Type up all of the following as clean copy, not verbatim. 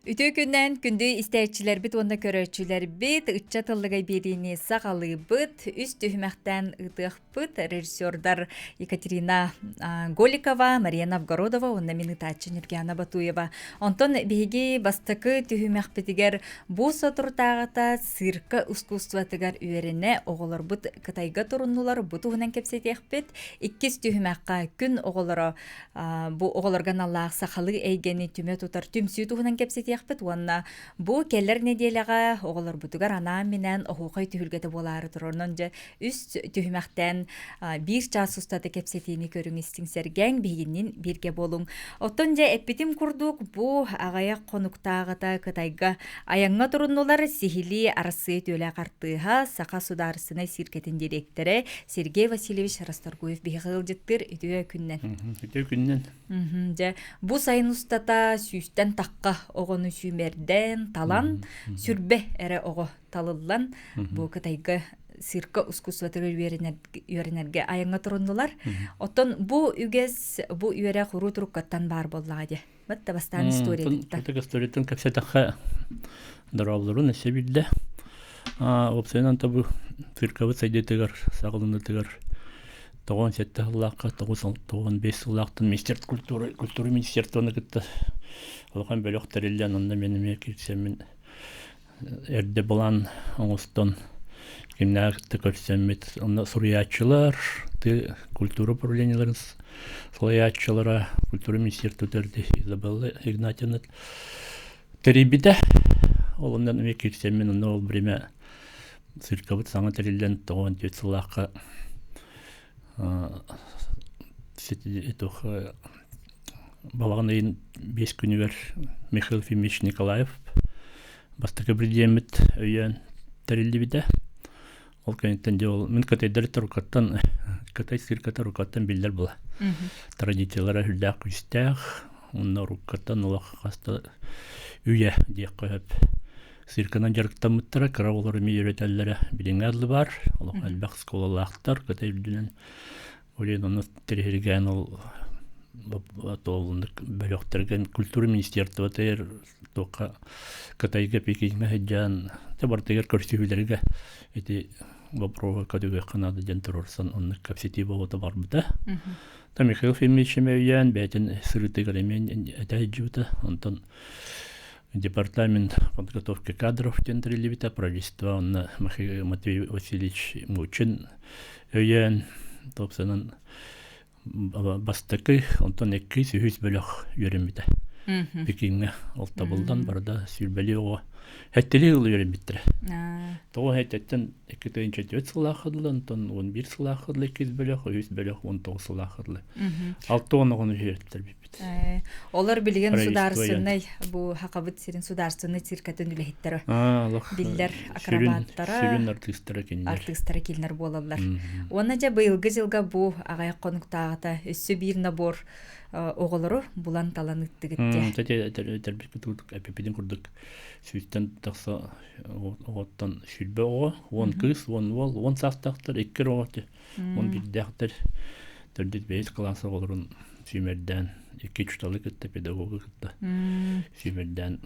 Үтүө күннэн күндү истээччилэрбит уонна көрөөччүлэрбит ыччат ыллыгай биэриини саҕалыыбыт. Үс түһүмэхтэн ыытыахпыт. Режиссердар Екатерина Голикова, Мария Новгородова уонна мин ыытааччы Нюргиана Батуева. Онтон биһиги бастакы түһүмэхпитигэр бу соторутааҕыта цирка искусствотыгар үөрэнэ оҕолорбут Кытайга туруннулар. Бу туһунан кэпсэтиэхпит. Иккис түһүмэххэ күн оҕолоро бу оҕолорго аналлаах сахалыы эйгэни түмэ тутар түмсүү туһунан кэпсэтиэхпит уонна бу кэлэр нэдиэлэҕэ оҕолорбутугар анаан-минээн оһуохай түһүлгэтэ буолаары турар. Онон дьэ үс түһүмэхтээн биир чаас устата кэпсэтиини көрүҥ истиҥ сэргээҥ биһигинниин бииргэ буолуҥ. Оттон дьэ эппитим курдук бу аҕыйах хонуктааҕыта Кытайга айаҥҥа туруннулар сиһилии Арассыыйа үтүөлээх артыыһа, Саха судаарыстыбаннай циркэтин дириэктэрэ Сергей Васильевич Расторгуев биһиэхэ ыалдьыттыыр үтүө күннэн. Үтүө күннэн. Дьэ, бу сайын устата сүүстэн тахха оҕону сүүмэрдэн, талан, сүрбэ эрэ оҕо талыллан, бу Кытайга цирка искусствотыгар үөрэнэргэ айаҥҥа туруннулар. Оттон бу үгэс, бу үөрэх уруу туруккаттан баар буоллаҕа дии. Бат бастаан историятыттан. Ытык историятын кэпсэтэххэ дорооллорун өссө билдэ. Уопсайынан то бу циркабыт сайдыытыгар, саҕаланыытыгар 97 сыллаахха, 95 сыллаахтан министерство культуры, культуры министерствоны кытта улахан бөлөх тэриллэн, онно мен эмиэ киирсэммин эрдэ былаан оҥостон кимнээх кытта көрсөммүт онно суруйааччылар ты культура управлениеларын салайааччылара культура министерствота Изабелла Игнатьевна тэрийбитэ ол онон эмиэ киирсэммин онно ол время циркабыт саҥа тэриллэн 94 сыллаахха балаҕан ыйын биэс күнүгэр Михаил Ефимович Николаев бастакы президеммит өйөөн тэриллибитэ. Ол кэнниттэн дьэ ол мин кытайдар турукаттан Кытай цирката рукаттан биллэр була. Традициялара сүрдээх күүстээх, онно руккаттан олох хаста үйэ диэххэ сөп. Цирканан дьарыктаммыттара, кыра оҕолор эмиэ үөрэтэллэрэ билиҥҥи адлы баар. Олох элбэх школалаахтар, Кытай үрдүнэн Олен ону тириһиргээн ол бөлөхтөргө культура министерствотыгар туохха Кытайга Пекиҥҥэ сылдьан барытыгар көрсүһүүлэргэ ити вопроһу көтүгүөххэ наада диэн туруорсан оннук кэпсэтии буолуота барбыта. Та Михаил Ефимович эмиэ өйөөн бэйэтин сырыытыгар эмиэ этэ сылдьыбыта. Онтон департамент подготовки кадров диэн тэриллибитэ правительство онно Матвей Васильевич Мучин өйөөн топсанан бастакы онтон иккис үһүс бөлөх үөрэммитэ Пекиҥҥэ ол табыллан барда сүүрбэлии оҕо хэттилии ыл үөрэммиттэрэ тоҕо хэттеттен икки тыһыынча түөрт сыллаахха дылы онтон он биир сыллаахха дылы иккис бөлөх үһүс бөлөх он тоҕус сыллаахха дылы алта он оҕону үөрэтэллэр Олор билигин судаарственнай бу Хакабыт сирин судаарственнай циркатын үлэһиттэрэ биллэр акробаттара сүрүн артыыстара кинилэр артыыстара кинилэр буолаллар. Уонна дьэ быйылгы дьылга бу аҕыйах хонуктааҕыта өссө биир набор оҕолору булан талан ыттыгыт дьэ. Этэрбит курдук эпипитин курдук сүүстэн тахса оҕоттон сүүрбэ оҕо, уон кыыс, уон уол, уон саастаахтар, икки оҕо он биирдээхтэр төрдүт бэйис кылаас оҕолорун сүүмэрдээн икки учууталы кытта педагогу кытта сүүмэрдээн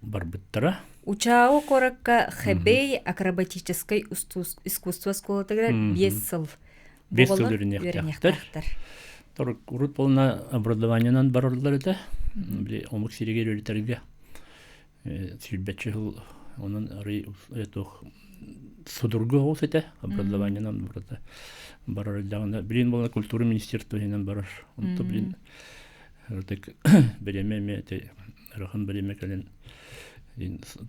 барбыттара. Учао куоракка Хэбэй акробатическай искусство школатыгар биэс сыл биэс сыл үөрэниэхтээхтэр. Урут полна образованиенан бараллар этэ. Били омук сиригэр үөрэтэргэ сүүрбэччэ сыл онон арый туох судургу оҕус этэ образованиенан барыта барар даҕаны билин буолла культура министерство иһинэн барар онто билин ырытык бириэмэ эмиэ ити ырахан бириэмэ кэлин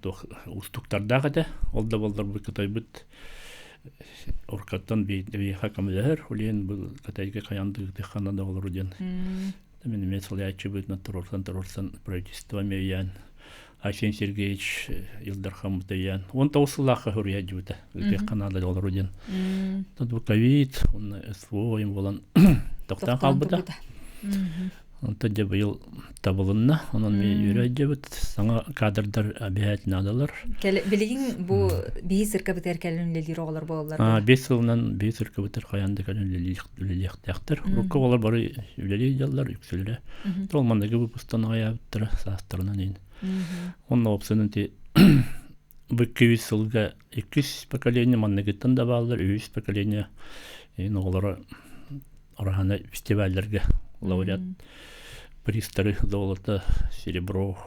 туох уустуктардаах этэ ол да буоллар бу кытайбыт уркаттан биһиэхэ көмөлөһөр улиэн бу кытайга хайаан да да олору диэн Мин эмиэ салайааччы быһыытынан туруорсан-туруорсан правительство эмиэ өйөөн Айсен Сергеевич Ил Дархаммыт өйөөн 19 сыллаахха суруйааччыбыта ыытыахха наада олору диэн. Бу ковид уонна СВО буолан тохтоон хаалбыта. Онтон дьэ быйыл табылынна. Онон ми үөрэ дьэбит саҥа кадрдар обязательно наадалар. Билигин бу биһи циркабытыгар кэлэн үлэлиир оҕолор буолаллар дуо? 5 сылынан биһи циркабытыгар хайаан да кэлэн үлэлиэхтээхтэр. Урукку оҕолор бары үлэлии дьаллар үксүлэрэ. Ол манныгы выпустан аҕыйаабыттара саастарынан иһин. Онно опсанын ти бу 200 сылга иккис поколение манныгыттан да бааллар, үһүс поколение оҕолоро Орахана фестивалларга лауреат призтары золото, серебро,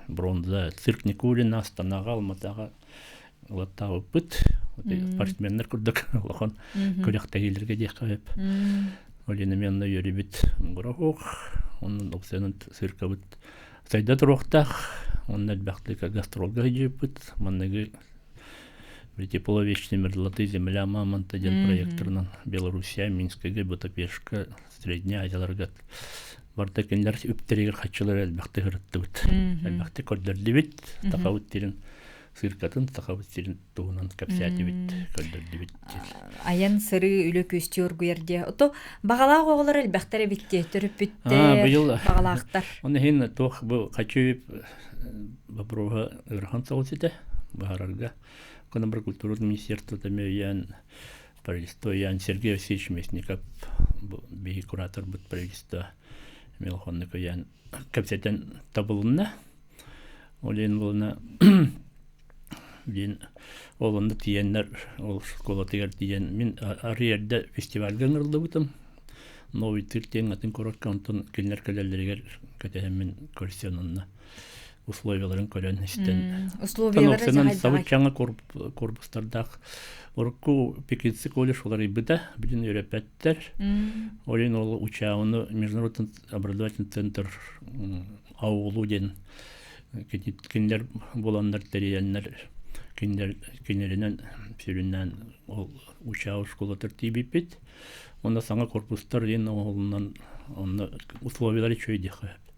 бронза, цирк Никулина, Астанаҕа, Алматаҕа ылаттаабыппыт. Спортсменнар курдук улахан күрэхтэһиилэргэ диэххэ сөп. Ол иһин эмиэ онно үөрүүбүт муҥура суох. Онон опсуйанан циркабыт сайда туруохтаах. Онно элбэхтик гастролга сылдьыбыппыт. Манныгы Тепло вечной мерзлоты земля мамонта диэн проекторынан Белоруссия, Минскайга, Будапешка, Средняя Азияларга барда кинилэр үптэригэр хаччылар элбэхтик ырыттыбыт. Элбэхтик көрдөрдүбүт. Сахабыт сирин циркатын, сахабыт сирин туһунан кэпсээтибит, көрдөрдүбүт. Айан сырыы үлэ күстүү оргуйар диэ. Ото баҕалаах оҕолор элбэхтэр эбит диэ, төрөппүттэр, баҕалаахтар. Оны иһин туох бу хачы боппуруоһа ыарахан соҕус этэ быһаарарга. Конобр культуратын министерствота эмиэ өйөөн правительство өйөөн Сергей Васильевич Местников биһи кураторбут правительство эмиэ улаханнык өйөөн кэпсэтэн табылынна. Ол иһин буолна диэн ол онно тиийэннэр ол школатыгар тиийэн мин арый эрдэ фестивальга ыҥырыллыбытым. Новый цирк диэн атын куоракка онтон кинилэр кэлэллэригэр кэтэһэммин көрсөн онно условияларын көрөн истэн условиялара сабыччаҥа корпустардаах урукку Пекинский колледж уларыйбыта билин үөрэппэттэр ол иһин ол учаауну международный образовательный центр АУЛУ диэн кинилэр буоланнар тэрийэннэр кинилэр кинилэринэн сүрүннээн ол учаау школатыгар тиийбиппит Онно саҥа корпустар диэн оҥоһулунан онно условиялары үчүгэй диэххэ сөп.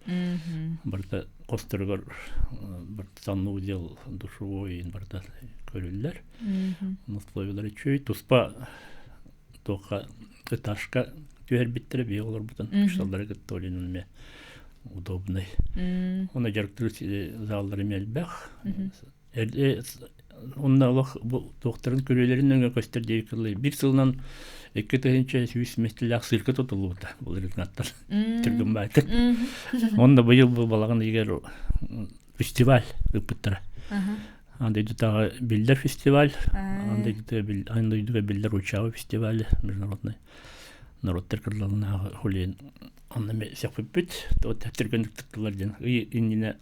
Барыта хосторугар барыта санузел, душевой барыта көрүллэр. Условиялары үчүгэй. Туспа туохха этажка түһэрбиттэрэ биһиги олорбутун учууталлары кытта ол иһин эмиэ удобный. Онно дьарыктыыр заллар эмиэ элбэх. Онно олох бу туохтарын күрүөлэрин өҥө көстөр диэбит биир сылынан 2100 миэстэлээх циркэ тутуллубута былырыыҥҥаттан түргэн баайтык. Онно быйыл бу балаҕан ыйыгар фестиваль ыыппыттара. Аан дойдутааҕы биллэр фестиваль, аан дойдуга аан дойдуга биллэр Учаба фестивале международный норуоттар кырдалынааҕы хулиан онно эмиэ сөхпүппүт. Түргэнник туттулар диэн ый иннинэ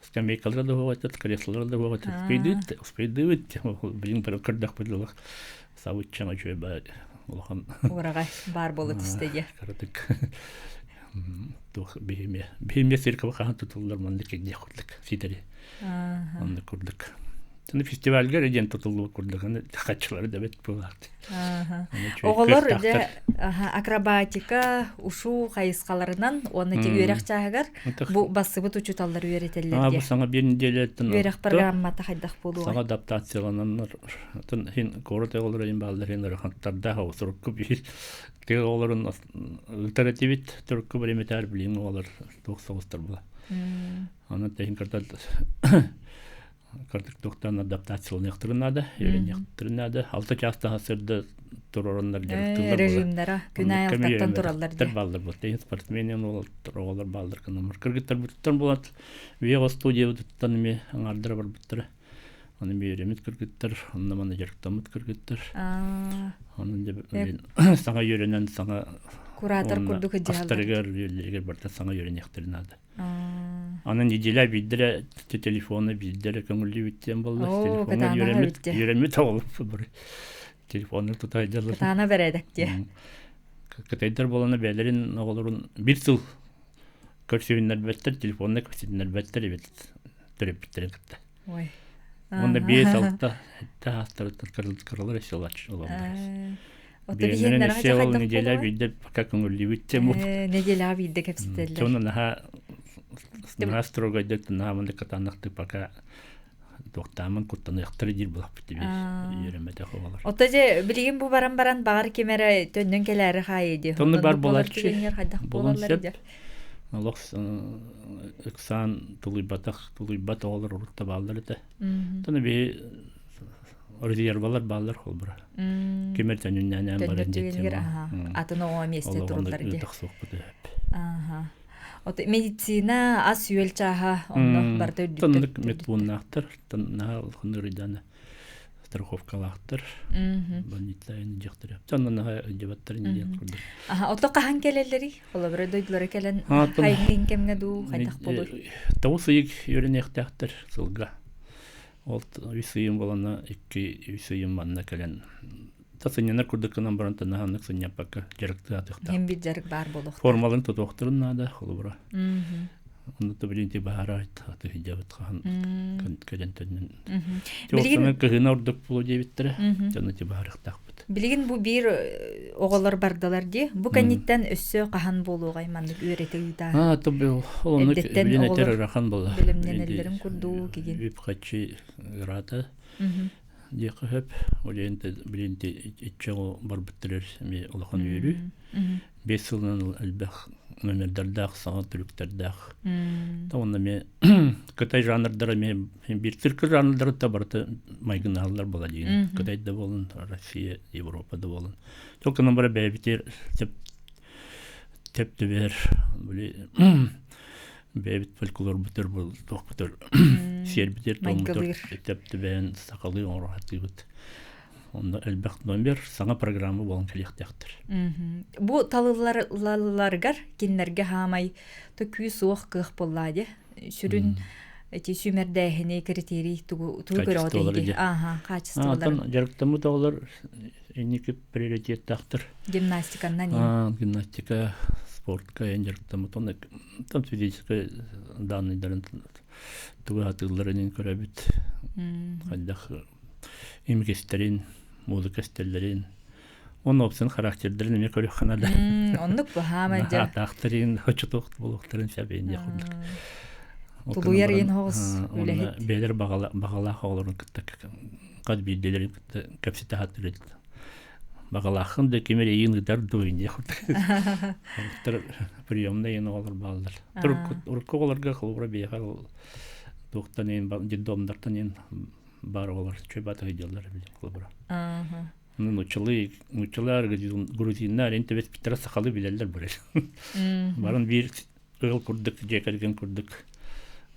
скамейкалара да суох этэ, креслолара да суох этэ. Успейдыыт, успейдыыбыт. Билин бары көрдөхпүт олох сабыччаҥа үчүгэй баар улахан Уораҕай баар буола түстэ дии. Кыратык туох биһиме биһиме циркаба хаһан тутуллар маннык кэнниэх курдук ситэри оннук курдук Аны фестивальга эрэ диэн тутуллубут курдук аны хаччылары да бэт буолаат. Оҕолор дьэ акробатика, ушу хайысхаларынан уонна ти үөрэх чааһыгар бу бассыбыт учууталлар үөрэтэллэр диye. Бу саҥа биир неделяттан үөрэх программата хайдах буолуой? Саҥа адаптациялананнар атын хин куорат оҕолоро иһин бааллар иһин ыарахаттардаах сурукку биир тыа оҕолорун ыытар этибит турукку бириметээр билиҥ оҕолор туох соҕустар була. Онон тэһин кыртал кырдык туохтан адаптацияланыахтарын наада, үөрэниэхтэрин наада. 6 чаастаах сырда туруораннар дьарыктыыллар. Режимнара күн аайы алтаттан тураллар дии. Бааллар бу. Тейин спортсмен оҕолор бааллар кынамар. Кыргыттар буттан булат Вега студиябытыттан эми аҥаардара барбыттара. Аны үөрэммит кыргыттар, онно маны дьарыктаммыт кыргыттар. Онон дьэ саҥа үөрэнэн саҥа куратор курдук астарыгар, үөллэригэр барыта саҥа үөрэниэхтэрин наада. Аны неделя биирдэрэ телефону биирдэрэ көҥүллүүбүт диэн буолла. Телефоҥҥа үөрэммит үөрэммит оҕолор бары телефону тута сылдьаллар. Кытаана бэрээдэк диэ. Кытайдар буолана бэйэлэрин оҕолорун биир сыл көрсүһүннэрбэттэр, телефонна көрсүһүннэрбэттэр эбит төрөппүттэрин кытта. Ой. Уонна 5, 6, 7 аастарыттан кыралар өссө олордор. Ото биһиэннэрэҕэ дьэ хайдах неделя биирдэ пока көҥүллүүбүт тем Неделяҕа биирдэ кэпсэтэллэр. Чону наһаа наһаа строгойдук наһаа маннык кытаанахтык пока туохтаамын куттаныахтара диир булахпыт диби үөрэммэтэх оҕолор. Ото дьэ билигин бу баран баран баҕар ким эрэ төннөн кэлээри хаайы дии. Тонну бар буолаччы. Хайдах Буолуон буолаллар сөп. дии. Олох ыксаан тулуйбатах, тулуйбат оҕолор урут да бааллар этэ. Оттон биһи резервалар бааллар холбура. Ким эрэ төнүннээн баран түгэнигэр атын оҕо миэстэ туруллар дии. Тахсыахпыт өп. Аха. От медицина ас-үөл чааһа онно барыта үрдүктэр. Тоннук медпууннаахтар, наһаа улахан ыарыйдаана страховкалаахтар больница дьахтар онно наһаа дьабаттар диэн курдук. Аха, ото хаһан кэлэллэрий? Холобура дойдулара кэлэн хайгыын кэмҥэ дуу хайдах буолуй? 9 ый үөрэниэхтээхтэр сылга. Ол 3 ыйым буолана 2-3 ыйым манна кэлэн та сынньанар курдук гынан баран наһааннык сынньаппакка дьарыктаатыхтаах. Хем бир дьарык баар буолуохтаах. Формалын тутуохтарын наада холобура. Онно то билин ти баһара атыһыдьабыт хаһан кэлэн төннөн. Билигин кыһына ордук буолуо диэбиттэрэ. Дьону ти баһарыахтаахпыт. Билигин бу биир оҕолор бардылар дии. Бу кэнниттэн өссө хаһан буолуоҕай маннык үөрэтэ ыытаа. Аа, то бил ол оннук билин этер ырахан була. Бэлэмнэнэллэрин курдук кигин. Үп хаччы ыраата. Диэххэ сөп. Ол иһин билин иччэ барбыттар эми улахан үөрүү. 5 сылынан элбэх номердардаах, саҥа трюктардаах. Онно эмиэ Кытай жанрдара эмиэ биир цирк жанрдара да барыта майгынаһаллар буола диин. Кытай да буолун, Россия, Европа да буолун. Только бара бэйэбитигэр сөп тэп түбэр били бэйэбит фольклорбутар туохпутар сиэрбитер туоммутар тэп түбээн сахалыы оҥоро сатыыбыт. Онно элбэх номер, саҥа программа буолан кэлиэхтээхтэр. Бу талылларыгар кинилэргэ хаамай то күүс суох кыах буоллаа дии. Сүрүн эти сүүмэрдээһини критерий тугу тугу көрөҕүт эһиги? Ааха, хаачыстыбаларын. Дьарыктаммыт оҕолор инники приоритеттаахтар. Гимнастиканнан Гимнастика, спортка эн дьарыктаммыт. Онно там физическай данныйдарын тугу атыылларын көрөбүт. Хайдах имикистэрин, музыка истэллэрин, Онно опсын характердарын эмиэ көрүөххэ наада. Оннук баһаама дьэ. Атаахтарын, хочотуох буолуохтарын сөп инде курдук. Тулуйар иин хоҕус үлэһит. Бэйэлэр баҕалаах оҕолорун кытта хас биирдиилэрин кытта кэпсэтэ сатыыр Баҕалааххын да ким эрэ иин ыытар дуу инде курдук. Приемная иин оҕолор бааллар. Урукку оҕолорго холобура биэхэ туохтан иин детдомнартан иин баар оҕолор чөй баата сылдьаллар холобура. Нууччалыы, нууччалар, грузиннар эн түбэспиттэрэ сахалыы билэллэр бары. Баран биир ыал курдук, дьиэ кэргэн курдук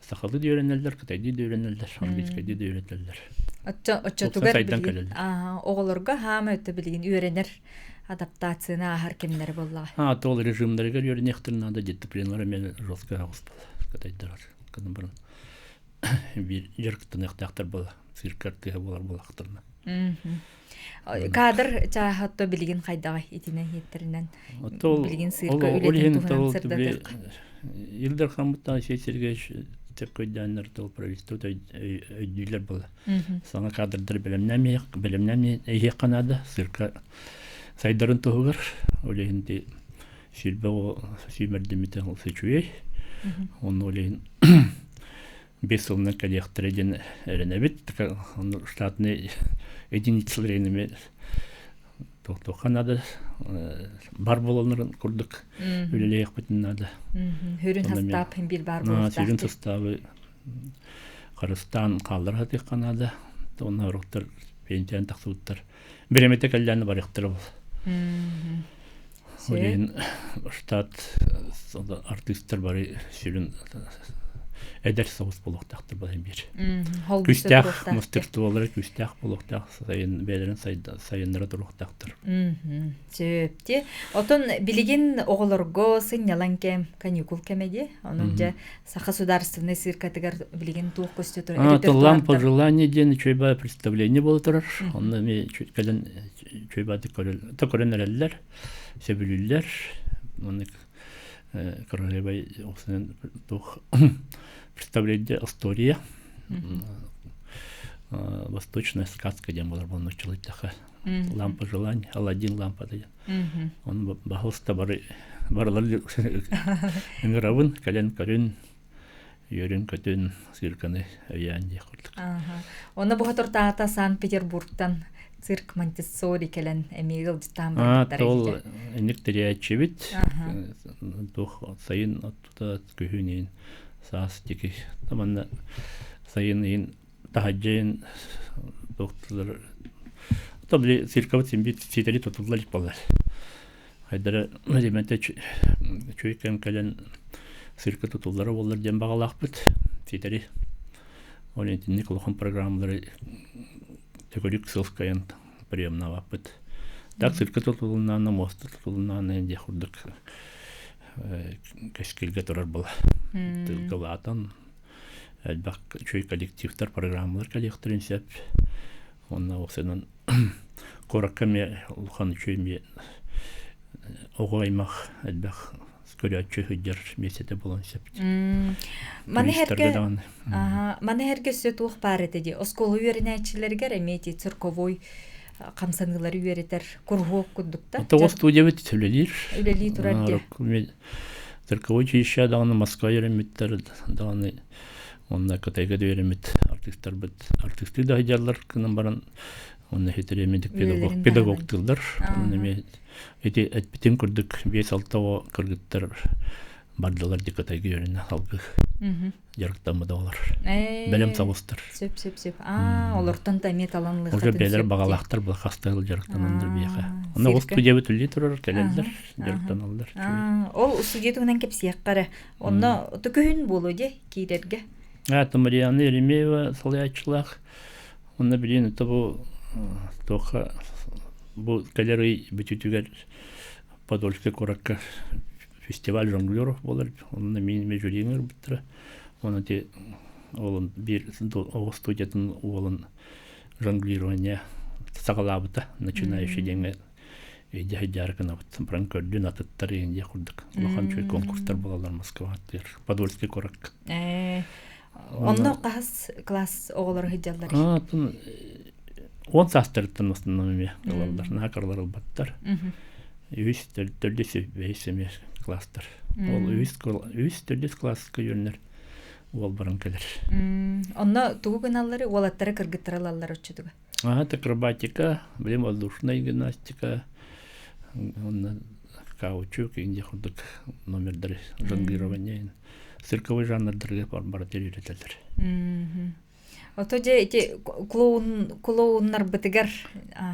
сахалыы да үөрэнэллэр, кытайдыы да үөрэнэллэр, английскайдыы да үөрэтэллэр. Оччотугар билигин оҕолорго хаама өттө билигин үөрэнэр адаптацияны ааһар кэмнэрэ буоллаҕа. А, то режимнэригэр үөрэниэхтэрин наада, дисциплиналар эмиэ жестко аҕыс буолла. Кытайдар гынан баран биир дьарыктаныахтаахтар буола, цирк артыыһа буолар буоллахтарына. Кадр чааһа билигин хайдаҕай итинэн иһиттэринэн билигин цирка үлэтин туһунан сырдатыах. Ил Дархаммыт Алексей Сергеевич теп көйдөөннөр тыл правительство өйдүүлэр буола. Саҥа кадрдар бэлэмнээн иһиэххэ наада цирка сайдарын туһугар ол иһин сүүрбэ сүүмэрдиммитэ ол үчүгэй. Онно ол иһин 5 сылынан кэлиэхтэрэ диэн эрэнэбит. Штатный единицалар эми туохтуохха наада бар буолалларын курдук үлэлиэхпитин наада. Сүрүн састаап биир баар буолуохтаах. Сүрүн састаабы харыстаан хааллара сатыахха наада. Онно ороктор пенсиян тахсыбыттар. Бириэмэтэ кэллээн барыахтара бол. Ол иһин штат артыыстар бары сүрүн эдэр соҕус буолуохтаахтар балайын биир. Күүстээх мастерстволара күүстээх буолуохтаах сайын бэйэлэрин сайыннара туруохтаахтар. Сөп дии. Отон билигин оҕолорго сынньалаҥ кэм, каникул кэмэ дии. Онон дьэ Саха судаарыстыбаннай циркатыгар билигин туох көстө турар? Лампа желания диэн үчүгэй представление буола турар. Онно эмиэ кэлэн үчүгэй көрөн эрэллэр, сөбүлүүллэр. Маннык королевай туох представление история восточная сказка диэн буолар буолна чылыйтаха лампа желания Аладдин лампата диэн он баһылыста бары барылар ыҥырабын кэлэн көрүн үөрүн-көтүн цирканы өйөөн диэх курдук. Онно бу тортаата Санкт-Петербургтан Цирк Монтессори кэлэн эмиэ ыалдьыттаан барбыттар Ол инник тэрийээччибит туох сайын оттута күһүн иин саас диэки манна сайын иин таһадьын туохтулар то били циркабыт син ситэри тутулла илик буолар хайдара элементе үчүгэй кэм кэлэн цирка тутуллара буоллар диэн баҕалаахпыт ситэри ол итинник улахан программалары төгүрүк сыл кыайан приемнаабаппыт так цирка тутулуннаана муоста тутулуннаана диэх курдук кэскилгэ турар була тылгылаатан элбэх үчүгэй коллективтар программалар кэлиэхтэрин сөп уонна уопсайынан куоракка эмиэ улахан үчүгэй эмиэ оҕо аймах элбэх көрөөччү сылдьар миэстэтэ буолуон сөп. Маны эргэ маны эргэ өссө туох баар этэ дии оскуола үөрэнээччилэригэр эмиэ ити цирковой хамсаныылары үөрэтэр куруһуок курдук да. Тоҕус студиябыт үлэлиир. Үлэлии турар дии. Цирковой училище даҕаны Москва үөрэммиттэр даҕаны уонна Кытайга да үөрэммит артыыстарбыт артыыстыы да сылдьаллар гынан баран уонна хитри эмиэ педагог педагогтыыллар уонна эмиэ ити эппитим курдук 5-6 оҕо кыргыттар бардылар ди Кытайга үөрэнэ салгыы дьарыктаммыт оҕолор бэлэм соҕустар сөп сөп сөп аа олортон да эмиэ талан уже бэйэлэр баҕалаахтар была хастыыл дьарыктаналлар биһиэхэ онно ол студиябыт үлэлии турар кэлэллэр дьарыктаналлар ол студия туһунан кэпсиэххэ эрэ онно күһүн буолуо дии киирэргэ а Марианна Еремеева салайааччылаах онно билигин это бу туохха бу кэлэр ый бүтүүтүгэр Подольскай куоракка фестиваль жонглеров буолар. Онно мин жюрини ылбыттара. Оны ти уолун биир оҕо студиятын уолун жонглирование саҕалаабыта начинающий диэҥҥэ өйдө сылдьаары гынабыт. Баран көрдүн атыттар иһин диэх курдук. Улахан үчүгэй конкурстар буолаллар Москваҕа Подольский куоракка. Онно хаһыс класс оҕолоро сылдьаллар? 10 саастарыттан основном эмиэ ылаллар, наһаа кыралар ылбаттар. Үһүс, төрдүс, бэһис эмиэ класстар. Ол үһүс, үһүс, төрдүс класска үөрэнэр уол баран кэлэр. Онно тугу гыналлары, уолаттары кыргыттары ылаллар оччотуга? Ага, акробатика, блин, воздушная гимнастика, онно каучук, инде курдук номердары, жонглирование, цирковой жанрдарга барытыгар үөрэтэллэр. Ото дьэ ити клоун клоуннарбытыгар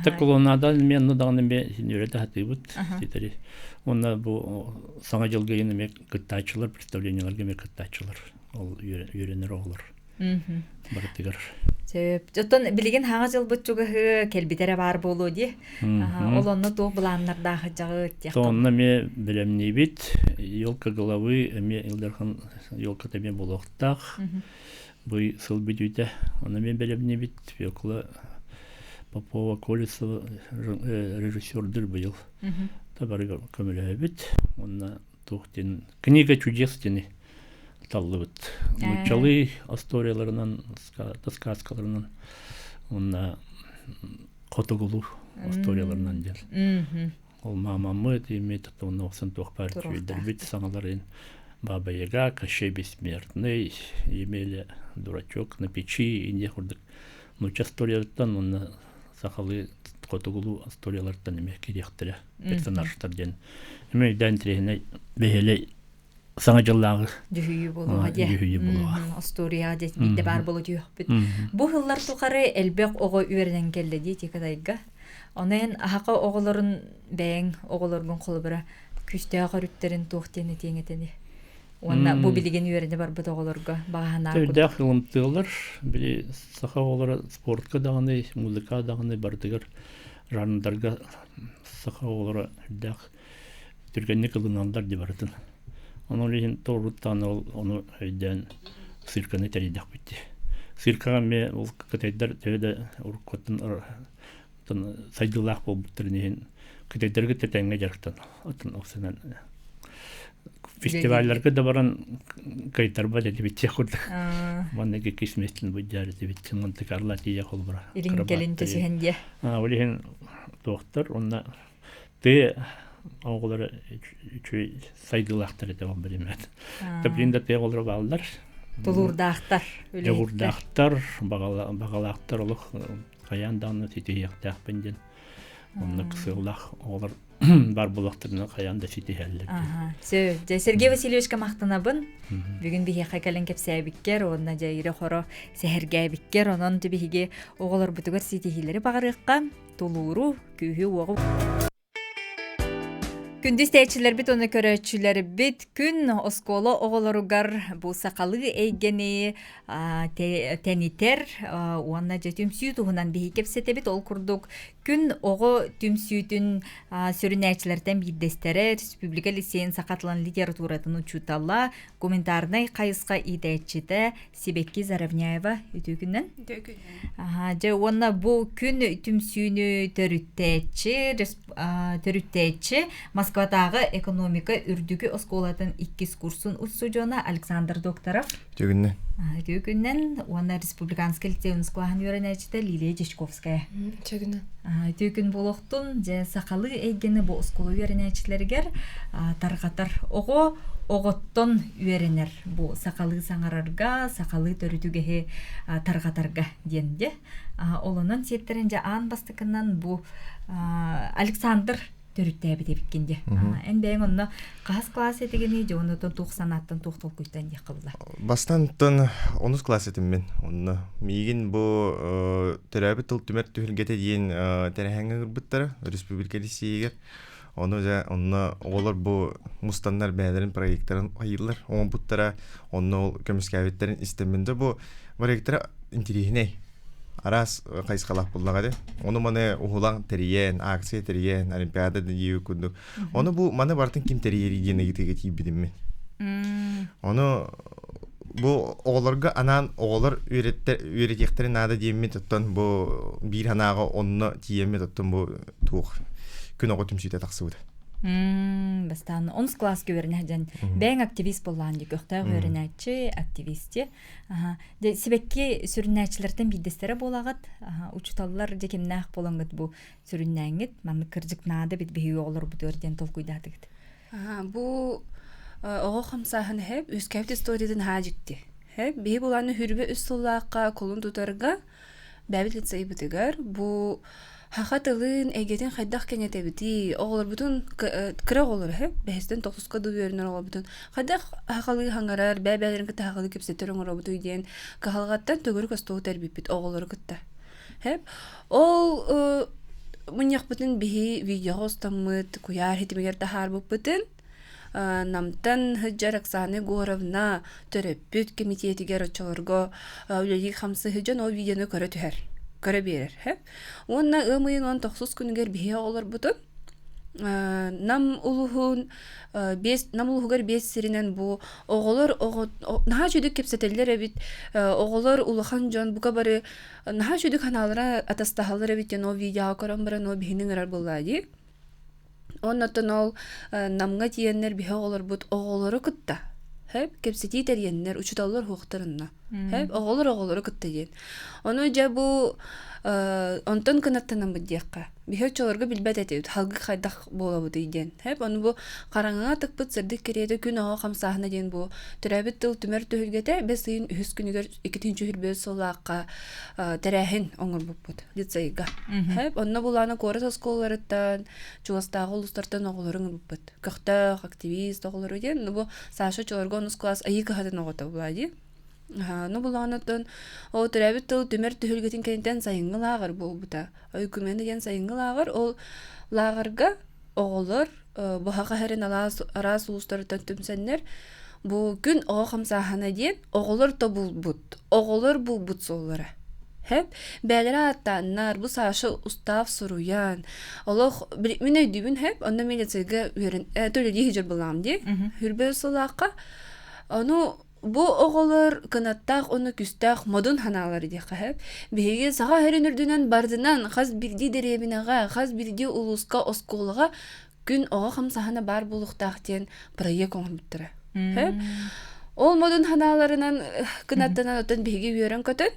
Та клоунада мен даҕаны эмиэ үөрэтэ сатыыбыт ситэри. Уонна бу саҥа дьылга эмиэ кыттааччылар, представлениеларга эмиэ кыттааччылар. Ол үөрэнэр оҕолор барытыгар. Сөп. Оттон билигин хаҥа дьылбыт чугаһы кэлбитэ эрэ баар буолуо дии. Ол онно туох былааннардаах дьаҕыт диэх. Онно эмиэ бэлэмниибит. Елка головы эмиэ Ил Дархан елката эмиэ буолуохтаах. Бу сыл бүтүүтэ онно эмиэ бэлэмниибит. Фекла Попова Колесова режиссердыр быйыл. Табары көмөлөһөбүт. Онно туох диэн книга чудес диэни таллыбыт. Нууччалыы историяларынан, сказкаларынан уонна хотугулуу историяларынан диэн. Ол маамаммыт, иммит, онно охсон туох баар үчүгэйдэрбит саҥаларын Баба Яга, Кощей Бессмертный, Емеля Дурачок на печи, Индия курдук нуучча историяларыттан уонна сахалыы хотугулуу историяларыттан эмиэ киириэхтэрэ персонажтар диэн эмиэ өйдөөн интэриэһинэй бэһиэлэй саҥа дьыллааҕы дьүһүйүү буолуоҕа диэ дьүһүйүү буолуоҕа остуоруйаҕа дьэ биирдэ баар буола түһүөхпүт бу сыллар тухары элбэх оҕо үөрэнэн кэллэ дии Тикатайга онон аһака оҕолорун бэйэҥ оҕолоргун холобура күүстээх өрүттэрин туох диэн этиэҥ этэни уонна бу билигин үөрэнэ барбыт оҕолорго баҕа санаа Үрдээх ылымтыалар били саха оҕолоро спортка даҕаны музыка даҕаны барытыгар жанрдарга саха оҕолоро үрдээх түргэнник ылыналлар дии барытын. Ону ол иһин тоҕуруттаан ол ону өйдөөн цирканы тэрийдэхпит дии. Циркаҕа эмиэ ол кытайдар төһө да уруккуттан сайдыылаах буолбуттарын иһин кытайдарга тэҥҥэ дьарыктан оттон оксанан фестивалларга да баран кыайтарбат этибит диэх курдук манна иккис миэстэн быдьаар этибит Монте Карло тиийэ холбура илин кэлин түсүһэн диэ ол иһин туохтар уонна тыа оҕолоро үчүгэй сайдыылаахтар этэ ол биримэт Таблин да тыа оҕолоро бааллар тулуурдаахтар дьоҕурдаахтар баҕалаахтар олох. Хайаан даҕаны ситиһиэхтээхпин диэн оннук сыаллаах оҕолор бар буоллахтарына хайаан да ситиһэллэр. Сө, дьэ Сергей Васильевичка махтанабын. Бүгүн биһиэхэ кэлэн кэпсээбиккэр уонна дьэ ирэ-хоро сэһэргээбиккэр онон дьэ биһиги оҕолорбутугар ситиһиилэри баҕарыахха, тулууру, күүһү-уоҕу. Күндү истээччилэрбит уонна көрөөччүлэрбит күн оскуола оҕолоругар бу сахалыы эйгэни тэнитэр уонна дьэ түмсүү туһунан биһиги кэпсэтэбит. Ол курдук күн оҕо түмсүүтүн сүрүннээччилэртэн биирдэстэрэ республика лицейин саха тылын литературатын учуутала, гуманитарнай хайысха иитээччитэ Сибэкки Заровняева үтүө күннэн. Үтүө күннэн. Аха, дьэ уонна бу күн түмсүүнү төрүттээччи, төрүттээччи Москватааҕы экономика үрдүкү оскуолатын иккис курсун устудьуона Александр Докторов. Үтүө күннэн. Үтүө күннэн уонна Республиканскай лицейин кылааһын үөрэнээччитэ Лилия Дьячковская. Үтүө күннэн. Үтүө күн буолуохтун. Дьэ сахалыы эйгэни бу оскуола үөрэнээччилэригэр тарҕатар оҕо оҕоттон үөрэнэр бу сахалыы саҥарарга, сахалыы төрүт үгэһи тарҕатарга диэн дьэ. Олонон сиэттэрин дьэ аан бастакынан бу Александр төрүттээбит эбиккин дьэ. Эн бэйэҥ онно хаһыс класс этигиний дьэ оннотон туох санааттан туох толкуйтан диэххэ була. Бастантан онус класс этим мин. Онно миигин бу төрөөбүт тыл түмэр түһүлгэтэ диэн тэрээһиҥҥэ ыҥырбыттара республика лицейигэр. Ону дьэ онно оҕолор бу мустаннар бэйэлэрин проекторын айыыллар оҥорбуттара, онно ол көмүскээбиттэрин истэммин да бу проектора интириэһинэй араас хайысхалаах буоллаҕа дии. Ону маны уһулаҥ тэрийэн, акция тэрийэн, олимпиада диир курдук. Ону бу маны барытын ким тэрийэрий диэн ыйытыыга тиийбитим мин. Ону бу оҕолорго анаан оҕолор үөрэтиэхтэрин наада диэммит оттон бу биир санааҕа онно тиийэммит оттон бу туох күн оҕо түмсүүтэ тахсыбыта. Бастаан онус класска үөрэнэ дьэн бэйэҥ активист буоллаан дии көхтөөх үөрэнээччи, активисти. Дьэ сибэкки сүрүннээччилэртэн биирдэстэрэ буолаҕыт. Учууталлар дьэ кимнээх буолаҥҥыт бу сүрүннээҥҥит маннык кырдьык наада бит биһиги оҕолорбутугар диэн толкуйдаатыгыт. Бу оҕо хамсааһын хэп үскэбит историятын хаа дьикти. Хэп биһи булааны хүрбэ үс сыллаахха кулун тутарга бэйэбит лицейбытыгар бу саха тылын эйгэтин хайдах кэҥэтэбитий оҕолорбутун кыра оҕолор үһү бэһистэн тохсуска дуу үөрэнэр оҕолорбутун хайдах сахалыы хаҥарар бэйэ-бэйэлэрин кытта сахалыы кэпсэтэр оҥоробутуй диэн кыһалҕаттан төгүрүк остуол тэрбиппит оҕолору кытта Хэп ол мунньахпытын биһи видеоҕа устаммыт куйаар ситимигэр таһаарбыппытын Намтан сылдьар Оксана Егоровна төрөппүт кэмитиэтигэр оччолорго үлэлии-хамсыы дьон ол видеону көрө түһэр, көрө биэрэр. Уонна ыам ыйын 19 күнүгэр биһиги оҕолорбутун Нам улуһун биэс Нам улууһугар биэс сиринэн бу оҕолор оҕо наһаа үчүгэй кэпсэтэллэр эбит оҕолор улахан дьон бука бары наһаа үчүгэй ханаалара атастаһаллар эбит диэн ол видеоҕа көрөн баран ол биһини ыҥырар буоллаа дии Оннотон ол Намҥа тиийэннэр биһи оҕолорбут оҕолору кытта хэп кэпсэтии тэрийэннэр учууталлар уһуохтарынна хэп оҕолор оҕолору кытта диэн. Ону дьэ бу онтон кынаттанаммыт диэххэ. Биһи оччолорго билбэт этибит халгы хайдах буолабытый диэн. Хэп ону бу хараҥаҕа тыкпыт сырдык кэриэтэ күн оҕо хамсааһына диэн бу төрөөбүт тыл түмэр түһүлгэтэ бэс ыйын үһүс күнүгэр 2025 сыллаахха тэрээһин оҥорбуппут лицейга. Хэп онно булаана куорат оскуолаларыттан чугастааҕы улуустартан оҕолору ыҥырбыппыт. Көхтөөх, активист оҕолору диэн. Ну бу Саша оччолорго онус класс айыы кыһатын оҕото була дии. Ну булаанаттан ол төрөөбүт тыл түмэр түһүлгэтин кэнниттэн сайыҥҥы лааҕыр буолбута. Ойкумена диэн сайыҥҥы лааҕыр. Ол лааҕырга оҕолор быһаҕа иһэрин араас улуустарыттан түмсэннэр бу күн оҕо хамсааһына диэн оҕолор тобулбут, оҕолор булбут суоллара. Хэп бээлэрэ ааттааннар бу Саша устав суруйан олох мин өйдүүбүн хэп онно милицияга үөрэн төлөдии сылдьар былаам дии хүрбэ сылаахха ону бу оҕолор кынаттаах уонна күүстээх модун санаалар диэххэ сөп. Биһиги Саха сирин үрдүнэн барытынан хас биирдии дэриэбинэҕэ, хас биирдии улууска, оскуолаҕа күн оҕо хамсаһына баар буолуохтаах диэн проект оҥорбуттара. Сөп. Ол модун санааларынан кынаттанан оттон биһиги үөрэн-көтөн.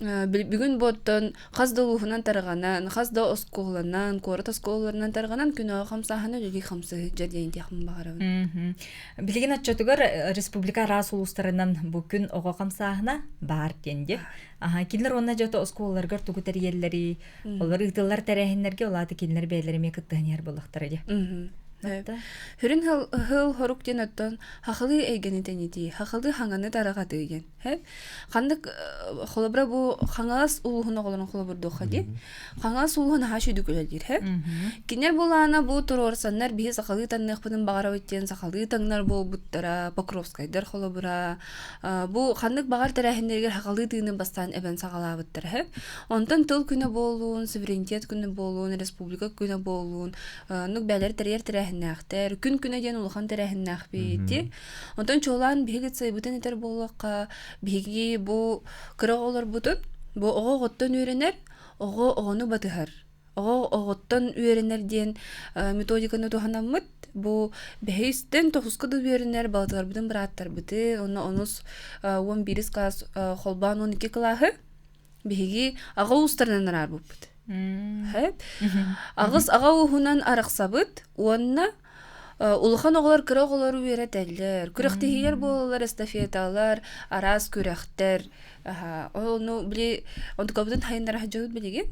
Бүгүн буоттан хас да улууһунан тарҕанан, хас да оскуоланан, куорат оскуолаларынан тарҕанан күн оҕо хамсааһына үлэлии хамсыһыдьа диэн диэхпин баҕарабын. Билигин оччотугар республика араас улуустарынан бу күн оҕо хамсааһына баар диэн дии. Аха, кинилэр уонна дьото оскуолаларыгар тугу тэрийэллэрий, олор ыытыллар тэрээһиннэргэ ол аата кинилэр бэйэлэрэ эмиэ кыттыһан иһэр буоллахтара дии. Хүрүн хыл хорук диэн оттон хахылыы эйгэни тэнитии, хахылыы хаҥаны тараҕатыы диэн. Ханнык холобура бу Хаҥалас улууһун оҕолорун холобурдуохха дии. Хаҥалас улууһун аһаа сүйдүк үлэлиир һэ. Кинилэр булаана бу туруорсаннар биһи сахалыы таҥныахпытын баҕарабыт диэн сахалыы таҥнар буолбуттара, Покровскайдар холобура. Бу ханнык баҕар тэрээһиннэригэр сахалыы тыыны бастаан эбэн саҕалаабыттара һэ. Онтон тыл күнэ буолуун, суверенитет күнэ буолуун, республика күнэ буолуун, оннук бээлэр тэрийэр тэрээһиннээхтэр. Күн күнэ диэн улахан тэрээһиннээхпит дии. Онтон чуолаан биһиги лицейбытын этэр буоллахха, биһиги бу кыра оҕолорбутун, бу оҕо оҕоттон үөрэнэр, оҕо оҕону батыһар. Оҕо оҕоттон үөрэнэр диэн методиканы туһанаммыт, бу бэһистэн тоҕуска да үөрэнэр балтыларбытын, бырааттарбытын, онно онус 11 класс холбоон 12 кылааһы биһиги аҕа уустарынан араарбыппыт. Аҕыс аҕа ууһунан арахсабыт уонна Улахан оҕолор кыра оҕолору үөрэтэллэр. Күрэхтэһиилэр буолаллар, эстафеталар, араас күрэхтэр. Ону били онтукабытын хайыннара сылдьабыт билигин.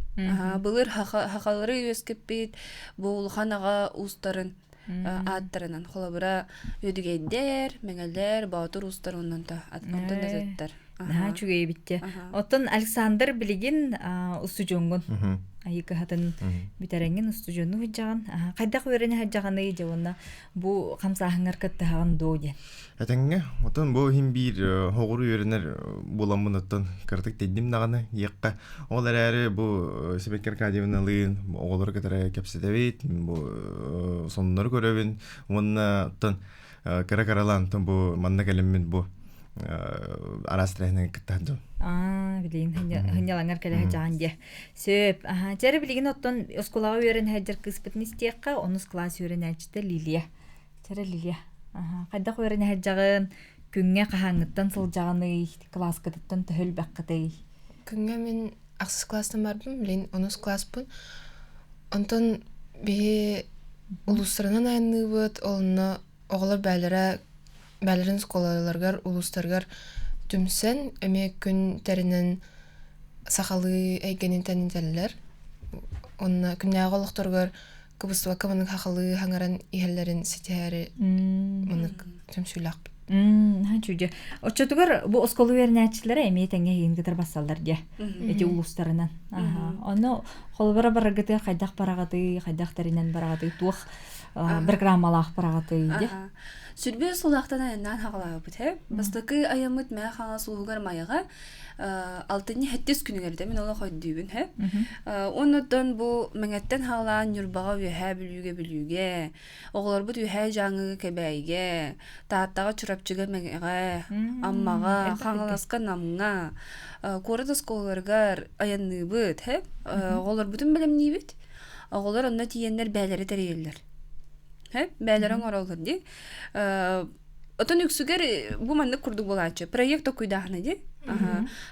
Былыр хахалары үөскэппит бу улахан аҕа уустарын ааттарынан холобура Үөдүгэйдэр, Мэҥэлэр, Боотур уустар оннон онтон атыттар. Наһаа үчүгэй эбит дии. Оттон Александр билигин устудьуоҥҥун айыы кыһатын бүтэрэҥҥин устудьуоннуу сылдьаҕын. Хайдах үөрэнэ сылдьаҕыный дьэ уонна бу хамсааһыҥҥар кыттыһаҕын дуо диэн. Этэҥҥэ, отон бу иһин биир хоҕуру үөрэнэр буоламмын оттон кыратык тэйдим даҕаны диэххэ. Ол эрээри бу Сибэкки Аркадьевналыын оҕолору кытары кэпсэтэбит, бу сонуннары көрөбүн уонна оттон кыра-кыралаан бу манна кэлиммин бу араас тэрээһиннэргэ кыттаһар дьон. Аа, билигин хынньалаҥар кэлэ сылдьаҕын диэ. Сөп. Аха, дьэ билигин оттон оскуолаҕа үөрэнэ сылдьар кыыспытын истиэххэ, онус кылаас үөрэнээччитэ Лилия. Чэрэ Лилия. Аха, хайдах үөрэнэ сылдьаҕын? Күҥҥэ хаһааҥҥыттан сылдьаҕыный? Кылааскытыттан төһө элбэххитий? Күҥҥэ мин ахсыс кылаастан барбым, билигин онус кылааспын. Онтон биһи улуустарынан айанныыбыт, онно оҕолор бээлэрэ бээлэрин оскуолаларыгар, улуустарыгар түмсэн, эмиэ күн тэринэн сахалыы эйгэни тэнитэллэр. Уонна күннээҕи олохторугар кыбыстыбакка маннык сахалыы хаҥаран иһэллэрин ситиһээри маннык түмсүүлээхпит. Чүдьэ. Оччотугар бу оскуола үөрэнээччилэрэ эмиэ тэҥҥэ иһин кытар бассаллар дьэ. Эти улуустарынан. Ону холобура бараргытыгар хайдах бараҕытый, хайдах тэринэн бараҕытый, туох программалаах бараҕытый дьэ. Сүрбүө сулаахтан айаннаан хаҕалаабыт һэ. Бастакы айаммыт Мээ Хаҥалас улууһугар Майаҕа алтынньы сэттис күнүгэр да мин олох өйдүүбүн һэ. Оннуттан бу Мэҥэттэн хаҕалаан Ньурбаҕа Үөһээ Бүлүүгэ Бүлүүгэ Оҕолорбут Үөһээ Дьааҥыга Кэбээйигэ, Тааттаҕа Чурапчыга Мэҥэҕэ, Аммаҕа, Хаҥаласка Намҥа, куорат оскуолаларыгар айанныыбыт, һэ? Оҕолорбутун бэлэмниибит. Оҕолор онно тиийэннэр бээлэри тэрийэллэр. Һэ? Бээлэри оҥороллор дии. Отон үксүгэр бу маннык курдук буолааччы. Проект токуйдааһына дии.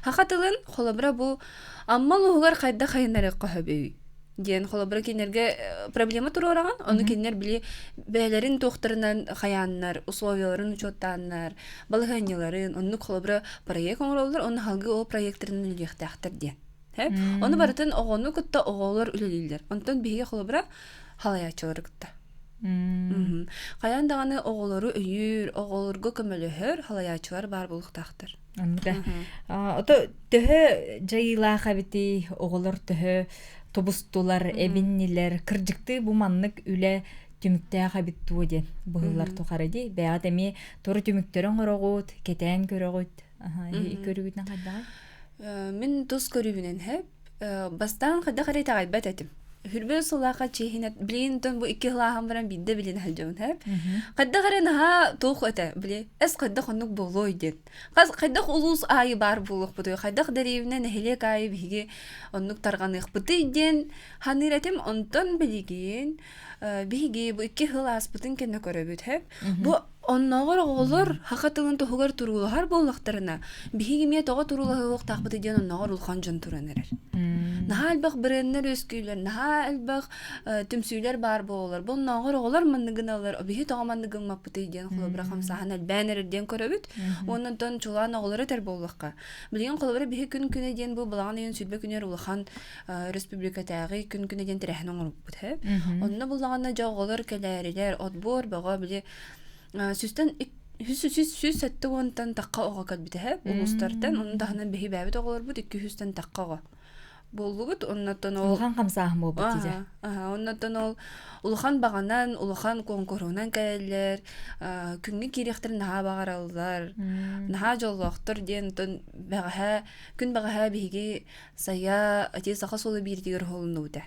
Хаха тылын холобура бу Амма улууһугар хайдах хайыннарыахха сөбүй? диэн холобура кинилэргэ проблема туруораҕын ону кинилэр били бэйэлэрин туохтарынан хайааннар условияларын учуоттааннар балаһыанньаларын оннук холобура проект оҥороллор онно салгыы ол проектарынан үлэлиэхтээхтэр диэн ону барытын оҕону кытта оҕолор үлэлииллэр онтон биһиги холобура халайааччылары кытта хайаан даҕаны оҕолору өйүүр оҕолорго көмөлөһөр халайааччылар баар буолуохтаахтар Оннук Ото төһө дьайыылаах эбитий, оҕолор төһө тубустулар, эбиннилэр, кырдьыктыы бу маннык үлэ түмүктээх эбит дуо диэн быһыллар тухары дии. Бэйэҕит эмиэ тору түмүктэри оҥороҕут, кэтээн көрөҕүт. Көрүүгүтүнэн хайдаҕый? Мин тус көрүүбүнэн һэп Бастаан хайдах эрэ итэҕэйбэт этим. Хүрбэ сыллаахха чиэһинэ билигин бу икки сылааһын баран биирдэ билин сылдьабын һэп. Хайдах эрэ наһаа туох этэ били эс хайдах оннук буолуой диэн. Хас хайдах улуус аайы баар буолуохпутуй, хайдах дэриэбинэ нэһилиэк аайы биһиги оннук тарҕаныахпытый диэн саныыр этим. Онтон билигин биһиги бу икки сыл ааспытын кэннэ көрөбүт һэп. Бу Оннооҕор оҕолор саха тылын туһугар туруулаһар буоллахтарына, биһиги эмиэ тоҕо туруулаһыахтаахпытый диэн оннооҕор улахан дьон туран эрэр. Наһаа элбэх бренднэр үөскүүллэр, наһаа элбэх түмсүүлэр баар буолаллар. Бу оннооҕор оҕолор маннык гыналлар, биһи тоҕо маннык гыммаппытый диэн холобура хамсааһын элбээн эрэр диэн көрөбүт. Уонна онтон чулаан оҕолору этэр буоллахха. Билигин холобура биһи күн күнэ диэн бу балаҕан ыйын 20 күнүгэр улахан республикатааҕы күн күнэ диэн тэрээһин оҥорбуппут һэ. Онно буллаҕына дьэ оҕолор кэлээрилэр, отбор бөҕө били сүүстэн 170-тан тахха оҕо кэлбитэ һэ улуустартан. Онно таһынан биһи бэйэбит оҕолорбут 200-тэн тахха оҕо буоллубут. Оннотон ол Улахан хамсааһын буолбут дии. Аха, оннотон ол улахан баҕанан, улахан куонкуруһунан кэлэллэр, күҥҥэ киириэхтэрин наһаа баҕараллар, наһаа дьоллоохтор диэн оттон бэҕэһээ, күн бэҕэһээ биһиги Сайа ити саха суола биирдигэр уһулуннубута.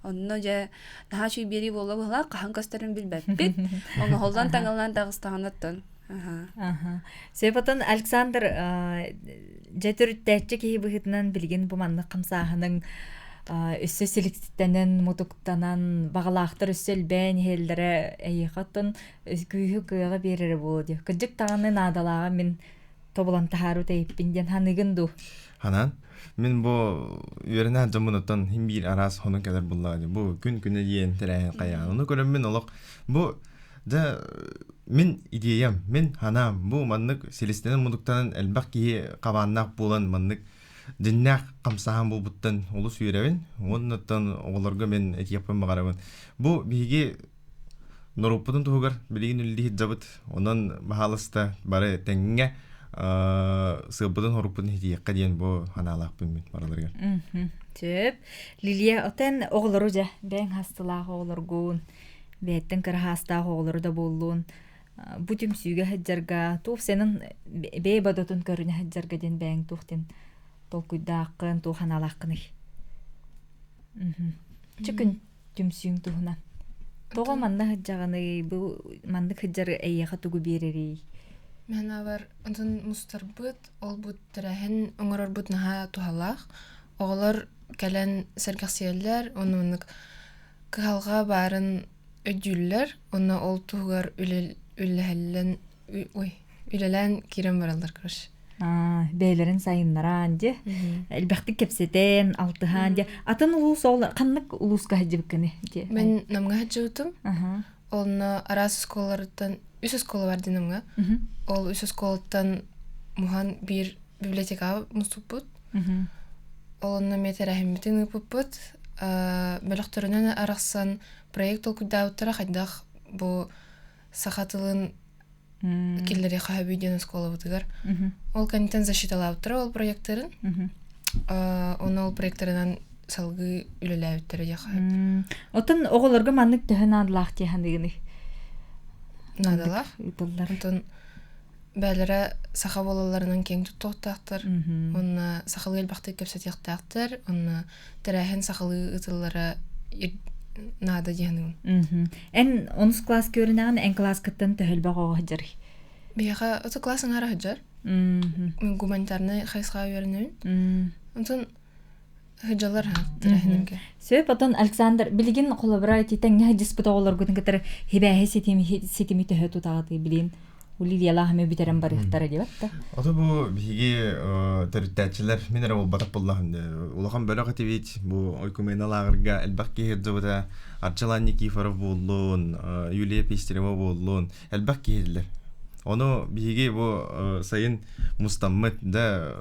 Онно дьэ наһаа үчүгэй биэрии буолла быһылаах, хаһан көстөрүн билбэппит. Оҥоһуллан таҥыллан таҕыстаҕына оттон. Аха. Сөп Александр дьэ төрүттээччи киһи быһыытынан билигин бу маннык хамсааһыныҥ өссө силиктэнэн, мутуктанан, баҕалаахтар өссө элбээн иһэллэрэ эйиэхэ оттон күүһү кыаҕы биэрэрэ буолуо дии. Кырдьык даҕаны наадалааҕа мин тобулан таһаару тэйиппин диэн ханыгын дуу? Ханан? Мин бу үөрэнэ дьоммун оттон хин биир араас хонун кэлэр буллаҕа дии. Бу күн күнэ диэн тэрээһин хайаан. Ону көрөн мин олох бу дьэ мин идеям, мин ханаам бу маннык силистэнэн мутуктанан элбэх киһи хабааннаах буолан маннык дьиннээх хамсааһын буолбуттан олус үөрэбин. Уонна оттон оҕолорго мин этиэхпин баҕарабын. Бу биһиги норуоппутун туһугар билигин үлэлии сылдьабыт. Онон баһаалыста бары тэҥҥэ сыалбытын-хорукпутун иһитиэххэ диэн бу санаалаахпын мин барыларыгар. Сөп. Лилия, отен оҕолору дьэ, бэйэҥ хастылаах оҕолоргун, бэйэттэн кыра хаастаах оҕолору да буоллун, бу түмсүүгэ сылдьарга, туох сенин бэйэ бодотун көрүнэ сылдьарга диэн бэйэҥ туох диэн толкуйдааххын, туох санаалааххыный? Чүкүн түмсүүҥ туһунан. Тоҕо манна сылдьаҕыный, бу маннык сылдьар эйиэхэ тугу биэрэрий? Мин абар онтон мустарбыт, ол бу тэрээһин оҥорорбут наһаа туһалаах. Оҕолор кэлэн сэргэхсийэллэр, уонна маннык кыһалҕа баарын өйдүүллэр, уонна ол туһугар үлэлэһэллэн ой, үлэлээн киирэн бараллар, короче. Бэйэлэрин сайыннаран дьэ элбэхтик кэпсэтэн алтыһаан дьэ атын улуус ол ханнык улууска сылдьыбыккыный дьэ Мен Намҥа сылдьыбытым. Онно араас оскуолаларыттан үс оскуола бар дии Намҥа. Ол үс оскуолаттан муһан биир библиотекаҕа муступпут. Ол онно эмиэ тэрээһиммитин ыыппыппыт. Бөлөхтөрүнэн арахсан проект толкуйдаабыттара хайдах бу саха тылын киллэриэххэ сөбүй диэн оскуолабытыгар. Ол кэнниттэн защиталаабыттара ол проекторын. Оны ол проекторынан салгыы үлэлээбиттэрэ диэххэ сөп. Оттон оҕолорго маннык төһө наадалаах дии саныыгыный? Наадалаах. Ыытыллар. Онтон бээлэрэ саха буолалларынан киэҥ туттуохтаахтар. Уонна сахалыы элбэхтик кэпсэтиэхтээхтэр. Уонна тэрээһин сахалыы ыытыллара наада дии саныыбын. Эн онус класс көрүнэҕин эн класскыттан төһө элбэх оҕо сылдьарый? Биһиэхэ ото класс аҥаара сылдьар. Мин гуманитарнай хайысхаҕа үөрэнэбин. Онтон сылдьаллар тэрээһиннэргэ. Сөп, отон Александр, билигин холобура ити тэҥҥэ сылдьыспыт оҕолоргутун кытары хибээһи ситими төһө тутаҕытый билигин Лилиялаах эмиэ бүтэрэн барыахтара диэбэт да. Ото бу биһиги төрүттээччилэр мин эрэ буолбатах буоллаҕым улахан бөлөх этибит бу Ойкумена лааҕырга элбэх киһи сылдьыбыта Арчылан Никифоров буоллун Юлия Пестерева буоллун элбэх киһи этилэр ону биһиги бу сайын мустаммыт да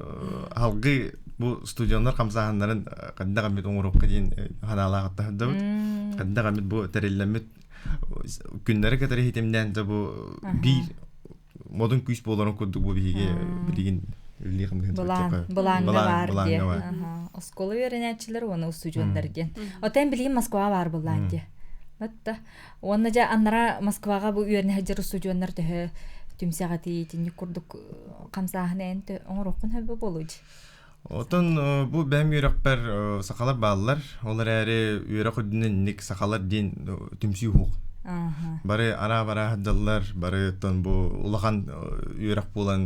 алгыы бу студионнар хамсааһыннарын хайдах эмит оҥоруохха диэн санаалаах аттаһырдабыт хайдах эмит бу тэриллэммит күннэри кытары иһитимнээн да бу биир модун күүс буоларын курдук бу биһиги билигин Былааҥҥа баар диэ. Оскуола үөрэнээччилэр уонна устудьуоннар диэн. Отон билигин Москва баар былаан диэ. Батта. Уонна дьэ аннара Москваҕа бу үөрэнэ сылдьар устудьуоннар төһө түмсэҕитий итинник курдук хамсааһын эн оҥоруоххун сөбө буолуо дии. Отон бу бэйэм үөрэхпэр сахалар бааллар. Ол эрээри үөрэх үрдүнэн инник сахалар диэн түмсүү суох. Бары араа-бараа сылдьаллар, бары оттон бу улахан үөрэх буолан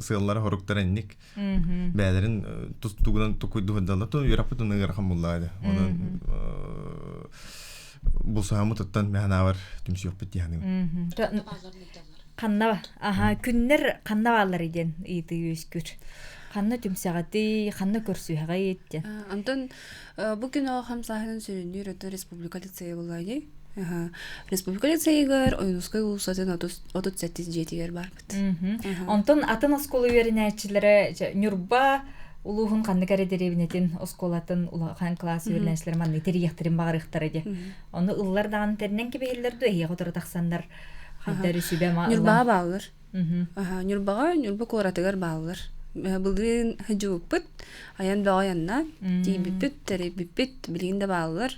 сыаллара-соруктара инник. Бэйэлэрин тус тугунан тукуйду сылдьаллар. Ту үөрэхпит уна ыарахан буллаа Онон бу. булсаһаммыт оттон мэханаабар түмсүөхпүт дии саныыбын. Ханна аха күннэр ханна бааллар диэн ыйытыы үөскүүр. Ханна түмсэҕитий, ханна көрсүһэҕит диэн. Онтон бу күн оҕо хамсааһынын сүрүннүүр өтө республика лицейэ буолла Республика лицейигэр Ойуунускай уулуссатын 37 дьиэтигэр барбыт. Онтон атын оскуола үөрэнээччилэрэ Ньурба улууһун ханнык эрэ дэриэбинэтин оскуолатын улахан кылаас үөрэнээччилэрэ маннык тэрийиэхтэрин баҕарыахтара дии. Ону ыллар даҕаны тэринэн кэбиһэллэр дуо эһиэхэ утары тахсаннар хайдары сүбэ ма Ньурбаҕа бааллар. Ньурбаҕа Ньурба куоратыгар бааллар. Былырыын сылдьыбыппыт, айан бөҕө айаннаан, тиийбиппит, тэрийбиппит, билигин да бааллар,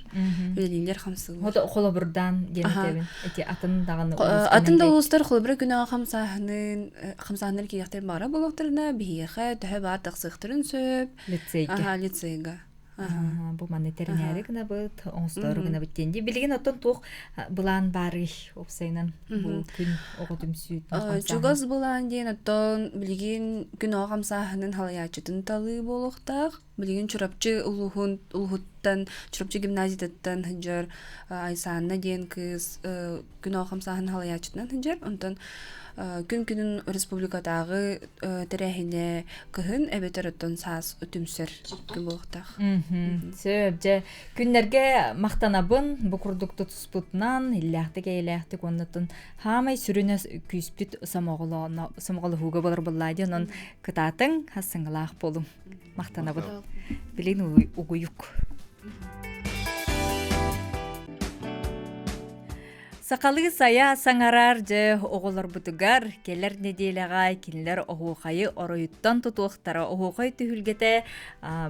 үлэлииллэр, хамсыыллар. Холобурдаан диэн этэбин. Ити атын даҕаны Атын да улуустар холобура күнэҕэ хамсааһынын, хамсааһыннар киириэхтэрин баҕара буолуохтарына, биһиэхэ төһө баар тахсыахтарын сөп. Лицейгэ. Аха, лицейгэ. Бу манны тэринээри гынабыт, оҥостоору гынабыт диэн. Билигин оттон туох былаан баарый уопсайынан бу күн оҕо түмсүүтүн Чугас былаан диэн оттон билигин күн оҕо хамсааһынын халайааччытын талыы буолуохтаах. Билигин Чурапчы улууһун улууһуттан Чурапчы гимназиятыттан сылдьар Айсанна диэн кыыс күн оҕо хамсааһынын халайааччытынан сылдьар. Онтон күн күнүн республикатааҕы тэрээһинэ кыһын эбэтэр оттон саас түмсэр күн буолуохтаах. Сөп, дьэ, күннэргэ махтанабын бу курдук тутуспутунан, иллээхтик-эйэлээхтик уоннаттан хаамай сүрүнэ күүспүт сомоҕолоһууга болор буоллаа дии, онон кытаатыҥ, хассыҥалаах буолуҥ. Махтанабын. Билин угуйук. Сахалыы сайа саҥарар дьэ оҕолорбутугар кэлэр нэдиэлэҕэ кинилэр оһуохайы оройуттан тутуохтара. Оһуохай түһүлгэтэ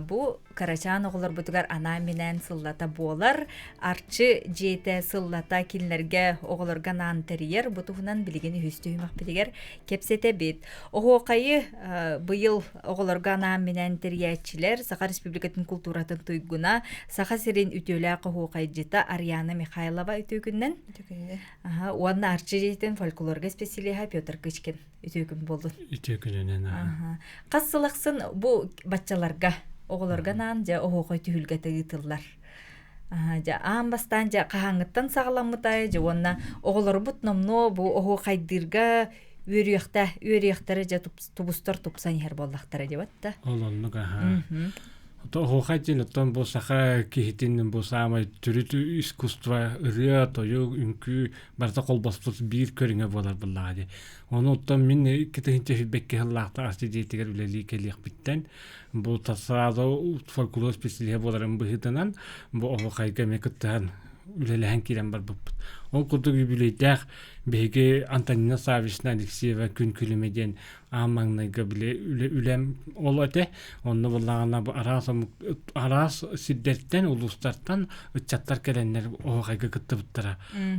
бу кырачаан оҕолорбутугар анаан-минээн сыллата буолар. Арчы дьиэтэ сыллата кинилэргэ оҕолорго анаан тэрийэр. Бу туһунан билигин үһүс түһүмэхпитигэр кэпсэтэбит. Оһуохайы быйыл оҕолорго анаан-минээн тэрийээччилэр Саха Республикатын култууратын туйгуна, Саха сирин үтүөлээх оһуохайдьыта Ариана Михайлова үтүө күнүнэн. Уонна Арчы дьиэтин фольклорга специалиһа Петр Кычкин үтүө күн буоллун. Үтүө күнүнэн. Хас сыл ахсын бу баччаларга оҕолорго анаан дьэ оһуохай түһүлгэтэ ыытыллар. Дьэ аан бастаан дьэ хаһааҥҥыттан саҕаламмытай дьэ уонна оҕолорбут номнуо бу оһуохайдыырга үөрүйэхтэ үөрүйэхтэрэ дьэ тубустар тупсан иһэр буоллахтара диэбэт да. Ол оннук аһаа. Оһуохай диэн оттон бу саха киһитин бу саамай төрүт искусство ырыа, тойук, үҥкүү барыта холбоспут биир көрүҥэ буолар буоллаҕа дии. Ону оттон мин 2022 сыллаахта ас дьиэтигэр үлэлии кэлиэхпиттэн бу сразу фольклор специалиһа буоларым быһыытынан бу оһуохайга эмиэ кыттыһан үлэлэһэн киирэн барбыппыт. Ол курдук юбилейдээх биһиги Антонина Саввична Алексеева Күн күлүмэ диэн аан маҥнайгы били үлэм ол этэ. Онно буоллаҕына бу араас омук араас сирдэртэн, улуустартан ыччаттар кэлэннэр оһуохайга кыттыбыттара.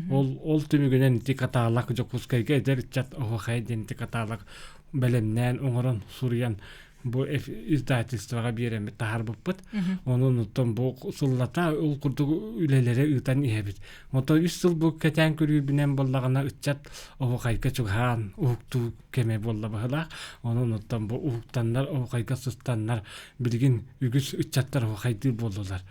Ол ол түмүгүнэн ити катаалак Дьокуускайга эдэр ыччат оһуохайа диэн ити катаалак бэлэмнээн оҥорон суруйан бу издательствоҕа биэрэммит таһаарбыппыт. Онон оттон бу сыллата ол курдук үлэлэри ыытан иһэбит. Оттон үс сыл бу кэтээн көрүүбүнэн буоллаҕына ыччат оһуохайга чугаһаан уһуктуу кэмэ буолла быһылаах. Онон оттон бу уһуктаннар оһуохайга сыстаннар билигин үгүс ыччаттар оһуохайдыыр буоллулар.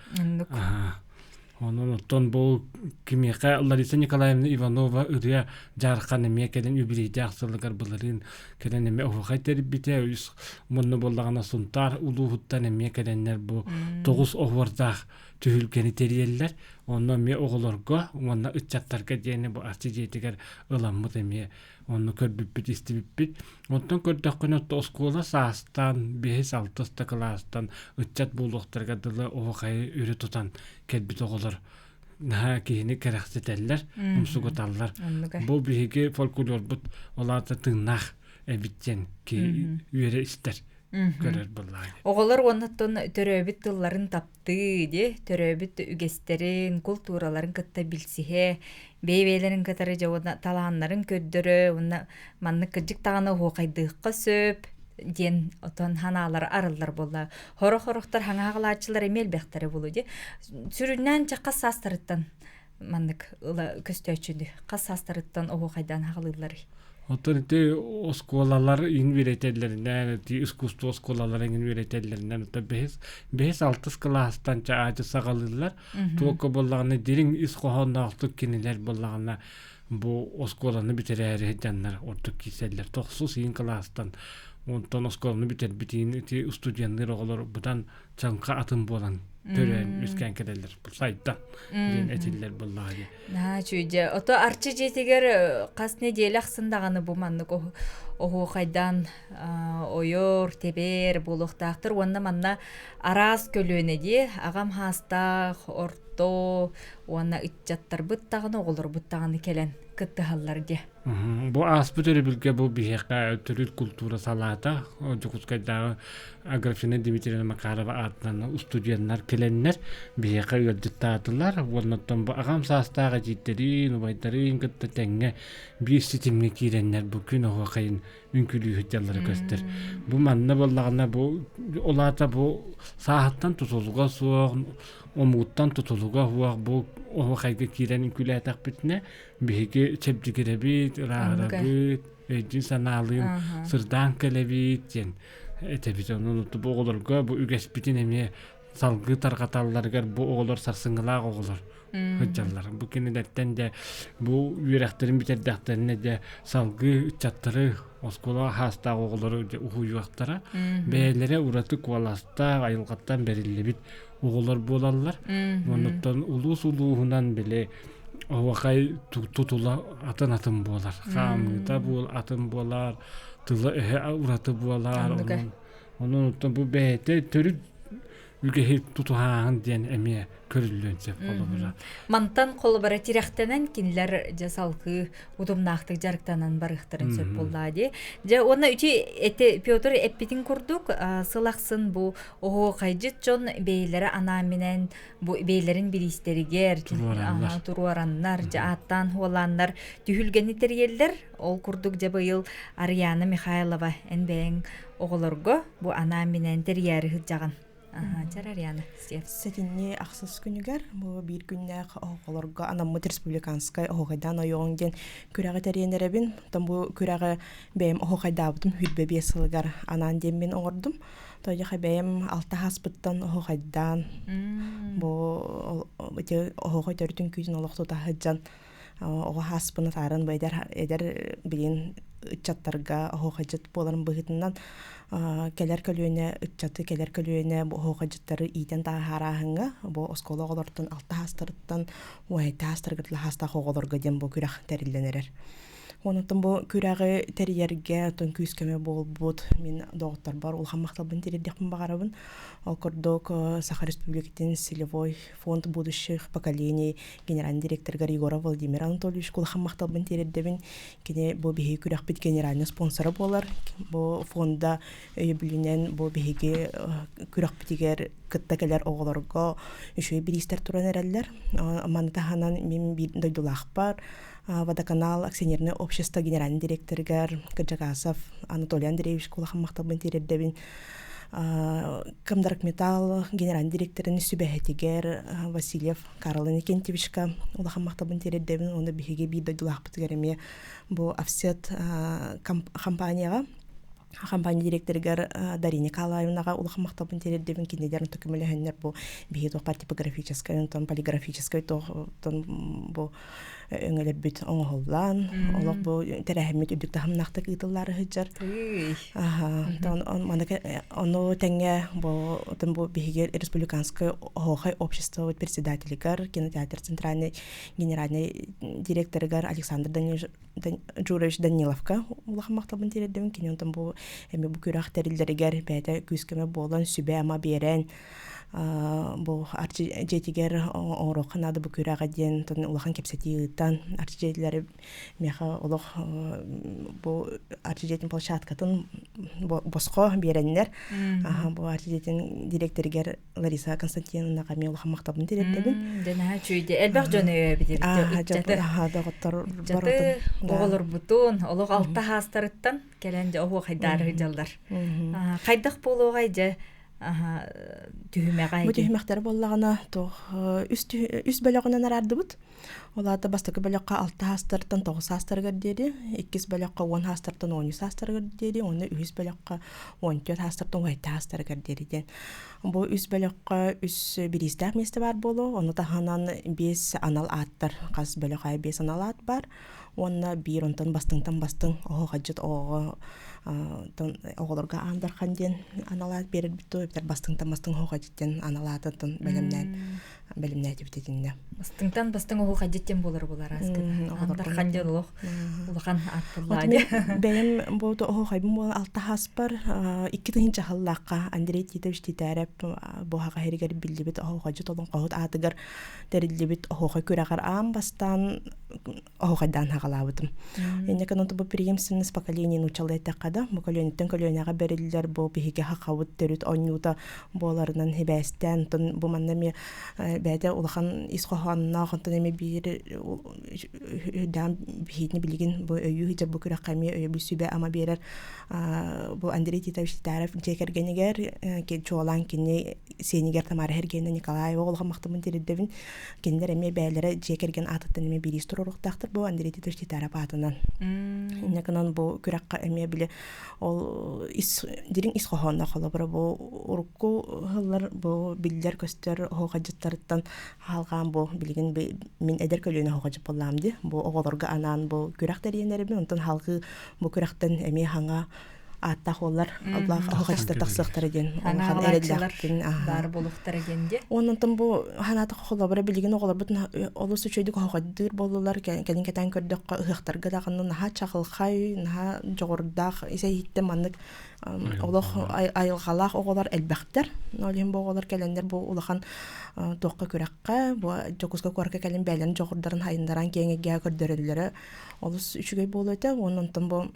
Онон оттон бу кимиэхэ Лариса Николаевна Иванова ырыа Дьаархан эмиэ кэлин үбүлүйдээх сылыгар былырыын кэлэн эмиэ оһуохай тэрийбитэ. Үс мунну буоллаҕына Сунтаар улууһуттан эмиэ кэлэннэр бу тоҕус оһуордаах түһүлгэни тэрийэллэр. Онно эмиэ оҕолорго уонна ыччаттарга диэни бу Арчы дьиэтигэр ыламмыт эмиэ онно көрбүппүт, истибиппит. Онтон көрдөххүнэ оскуола саастаан биэс-алтыс да кылаастан ыччат буолуохтарыгар дылы оһуохайы өрө тутан кэлбит оҕолор наһаа киһини кэрэхсэтэллэр, умсугуталлар. Бу биһиги фольклорбут ол аата тыыннаах эбит диэн киһи үөрэ истэр көрөр буоллаҕа. Оҕолор уоннаттан төрөөбүт тылларын таптыы, дии, төрөөбүт үгэстэрин, култуураларын кытта билсиһэ, бэйэ-бэйэлэрин кытары дьэ уонна талааннарын көрдөрө, уонна маннык кырдьык даҕаны оһуохайдыахха сөп диэн отон ханаалара арыллар буолла. Хорох-хорохтор хаҥаҕалааччылар эмиэ элбэхтэрэ буолуо дии. Сүрүннээн чэ хас саастарыттан маннык ыла көстөөччүнү хас саастарыттан оһуохайдаан хаҕалыылларый? Оттон ити оскуолалар иҥ үөрэтэллэринэн, ити искусство оскуолалара иҥин үөрэтэллэринэн, оттон бэһис, бэһис алтыс кылаастан чаачы саҕалыыллар. Туокка буоллаҕына дириҥ ис хоһоонноохтук кинилэр буоллаҕына бу оскуоланы бүтэрээри сылдьаннар ордук киирсэллэр. Тохсус иин кылаастан онтон оскуоланы бүтэрбит иин ити студенныыр оҕолор быдан чаҥха атын буолан төрөөн үскээн кэлэллэр сайда диэн этиллэр буоллаҕа дии. Наһаа үчүгэй. Ото Арчы дьиэтигэр хас нэдиэлэ ахсын даҕаны бу маннык оһуохайдаан ойор, тэбэр буолуохтаахтар уонна манна араас көлүөнэ дии аҕам хаастаах, орто уонна ыччаттарбыт даҕаны, оҕолорбут даҕаны кэлэн кыттыһаллар дии. Бу ааспыт өрөбүлгэ бу биһиэхэ төрүт култуура салаата Дьокуускайдааҕы Аграфена Дмитриевна Макарова аатынан устудьуоннар кэлэннэр биһиэхэ ыалдьыттаатылар уонна оттон бу аҕам саастаах эдьиийдэриин, убайдарыын кытта тэҥҥэ биир ситимҥэ киирэннэр бу күн оһуохайын үҥкүүлүү сылдьаллара көстөр. Бу манна буоллаҕына бу ол аата бу сааһыттан тутулуга суох, омугуттан тутулуга суох бу оһуохайга киирэн үҥкүүлээтэхпитинэ биһиги чэбдигирэбит, ырааһырабыт, өйдүүн-санаалыын сырдаан кэлэбит диэн этэбит. Онон бу оҕолорго бу үгэспитин эмиэ салгыы тарҕаталларыгар бу оҕолор сарсыҥҥылаах оҕолор сылдьаллар. Бу кинилэртэн де бу үөрэхтэрин бүтэрдэхтэринэ де салгыы ыччаттары оскуола хаастаах оҕолору уһуйуохтара. Бэйэлэрэ ураты куоластаах айылҕаттан бэриллибит оҕолор буолаллар. Оннуттан улуус улууһунан били оһуохай тутула атын-атын буолар. Хаамыыта буол атын буолар, тыла-өһө ураты буолар. Онон, онон оттон бу бэйэтэ төрүт үгэһи тутуһааһын диэн эмиэ көрүллүөн сөп холобура. Мантан холобура тирэхтэнэн кинилэр дьэ салгыы утумнаахтык дьарыктанан барыахтарын сөп буоллаа дии. Дьэ уонна үчү эти Петр эппитин курдук сыл ахсын бу оһуохайдьыт дьон бэйэлэрэ анаан бу бэйэлэрин бириистэригэр туруораннар, дьэ ааттаан хуолааннар түһүлгэни тэрийэллэр. Ол курдук дьэ быйыл Арыйаана Михайлова эн бэйэҥ оҕолорго бу анаан-минээн тэрийээри сылдьаҕын. Чэр Ариана, Сэтинньи ахсыс күнүгэр бу биир күннээх оҕолорго анаммыт республиканскай оһуохайдаан ойоҕуҥ диэн күрэҕи тэрийэн эрэбин. Оттон бу күрэҕи бэйэм оһуохайдаабытым 25 сылыгар анаан диэммин оҥордум. Тойдьаха бэйэм алта ааспыттан оһуохайдаан бу ити оһуохай төрүтүн күүтүн олох тута сылдьан оҕо ааспын атааран бу эдэр эдэр билигин ыччаттарга оһуохайдьыт буоларын быһыытынан кэлэр көлүөнэ ыччаты кэлэр көлүөнэ бу оһуохайдьыттары иитэн таһаарааһыҥҥа бу оскуола оҕолоруттан алта саастарыттан уон саастарыгар саастаах оҕолорго диэн бу күрэх тэриллэн эрэр. Онон бу күрэҕи тэрийэргэ оттон күүс-көмө буолбут мин доҕотторбор улахан махталбын тириэрдиэхпин баҕарабын. Ол курдук Саха Республикатын Целевой фонд будущих поколений генеральный директорыгар Егоров Владимир Анатольевич улахан махталбын тириэрдэбин. Кини бу биһиги күрэхпит генеральный спонсора буолар. Бу фонда өйөбүлүнэн бу биһиги күрэхпитигэр кытта кэлэр оҕолорго үчүгэй бириистэр туран эрэллэр. Маны таһынан мин биир дойдулаахпар Водоканал акционерное общество генеральный директорыгар Кырджагасов Анатолий Андреевич улахан махталбын тириэрдэбин. Комдаркметалл генеральный директорын сүбэһитигэр Васильев Карл Иннокентьевичка улахан махталбын тириэрдэбин. Уонна биһиги биир дойдулаахпытыгар эмиэ бу Офсет компанияҕа компания директорыгар Дарина Николаевнаҕа улахан махталбын тириэрдэбин кинилэр онто көмөлөһөннөр бу биһиги туох типографическай онтон полиграфическай туохтан бу өҥөлөрбүт оҥоһуллан олох бу тэрээһиммит үрдүк таһымнаахтык ыытыллаары сылдьар ону тэҥҥэ бу бу биһиги республиканскай оһуохай обществобыт председателигэр кинотеатр центральный генеральный директорыгар Александр Данилович Джурович Даниловка улахан махталбын тириэрдэбин. Кини онтон бу эми бу күрэх тэриллэригэр бэйэтэ күүс-көмө буолан сүбэ-ама биэрэн бу Арчы дьиэтигэр оҥоруохха наада бу күрэҕи диэн улахан кэпсэтии ыытан Арчы дьиэтилэри миэхэ олох бу Арчы дьиэтин площадкатын босхо биэрэннэр бу Арчы дьиэтин директоригэр Лариса Константиновнаҕа эмиэ улахан махталбын тириэрдэбин. Дьэ наһаа үчүгэй. Элбэх дьон өйөөбүт эбит. Доҕоттор барытын. Оҕолорбутун олох алта хаастарыттан кэлэн дьэ оһуохайдаары сылдьаллар. Хайдах буолуоҕай дьэ? Түһүмэҕэ Бу түһүмэхтэр буоллаҕына туох үс бөлөҕүнэн араардыбыт. Ол аата бастакы бөлөххө алта саастартан тоҕус саастарыгар диэри, иккис бөлөххө уон саастартан он үс саастарыгар диэри, уонна үһүс бөлөххө он түөрт саастартан уон сэттэ саастарыгар диэри диэн. Бу үс бөлөххө үс бириистээх миэстэ баар буолуо, ону таһынан биэс анал ааттар, хас бөлөх аайы биэс анал аат баар. Уонна биир онтон бастыҥтан бастыҥ оһоҕодьут оҕоҕо оҕолорго Аан Дархан диэн анал аат биэрэрбит дуо эбэтэр бастыҥтан бастыҥ оһоҕодьут диэн анал аатыттан бэлэмнээн бэлэмнээтибит итиннэ. Бастыҥтан бастыҥ оһуохайдьыт диэн буолар буолар ааскыт. Аан Дархан диэн олох улахан аат буоллаа дии. Бэйэм бу оһуохайбын буолан алта хаспар икки тыһыынча сыллаахха Андрей Титович Титарев бу хаха иһигэр биллибит оһуохайдьыт олоҥхоһут аатыгар тэриллибит оһуохай күрэҕэр аан бастаан оһуохайдаан хаҕалаабытым. Инньэ гынан бу преемственность поколений нууччалыы эттэххэ да, бу көлүөнэттэн көлүөнэҕэ бэриллэр бу биһиги хахабыт төрүт оонньуута буоларынан сибээстээн, онтон бу манна эмиэ бэйэтэ улахан ис хоһоонноох, онтон эмиэ биир үрдээн биһиини билигин бу өйүү сылдьар бу күрэххэ эмиэ өйөбүл сүбэ-ама биэрэр бу Андрей Титович Титаров дьиэ кэргэнигэр чуолаан кини сиэнигэр Тамара Сергеевна Николаева улахан махтаммын тириэрдэбин. Кинилэр эмиэ бэйэлэрэ дьиэ кэргэн аатыттан эмиэ бириис туруоруохтаахтар бу Андрей Титович Титаров аатынан. Инньэ гынан бу күрэххэ эмиэ били ол ис дириҥ ис хоһоонноох холобура бу урукку сыллар бу биллэр-көстөр оһуохайдьыттарыттан хаалҕаан бу билигин мин эдэр көлүөнэ оһуохайдьыт буоллаам дии. Бу оҕолорго анаан бу күрэх тэрийэннэрибин онтон салгыы бу күрэхтэн эмиэ хаҥа ааттаах уоллар аллаах оһоҕочто тахсыахтара диэн улахан эрэллээхпин баар буолуохтара диэн дии. Онон бу ханаата холобура билигин оҕолорбут олус үчүгэйдик оһоҕойдуур буоллулар кэлин кэтээн көрдөххө ыһыахтарга даҕаны наһаа чаҕылхай наһаа дьоҕурдаах ис-иһиттэн маннык олох айылҕалаах оҕолор элбэхтэр. Ол иһин бу оҕолор кэлэннэр бу улахан туохха күрэххэ бу Дьокуускай куоракка кэлин бэйэлэрин дьоҕурдарын хайыннаран киэҥ эйгэҕэ көрдөрөллөрө олус үчүгэй буолуо этэ. Уонна онтон бу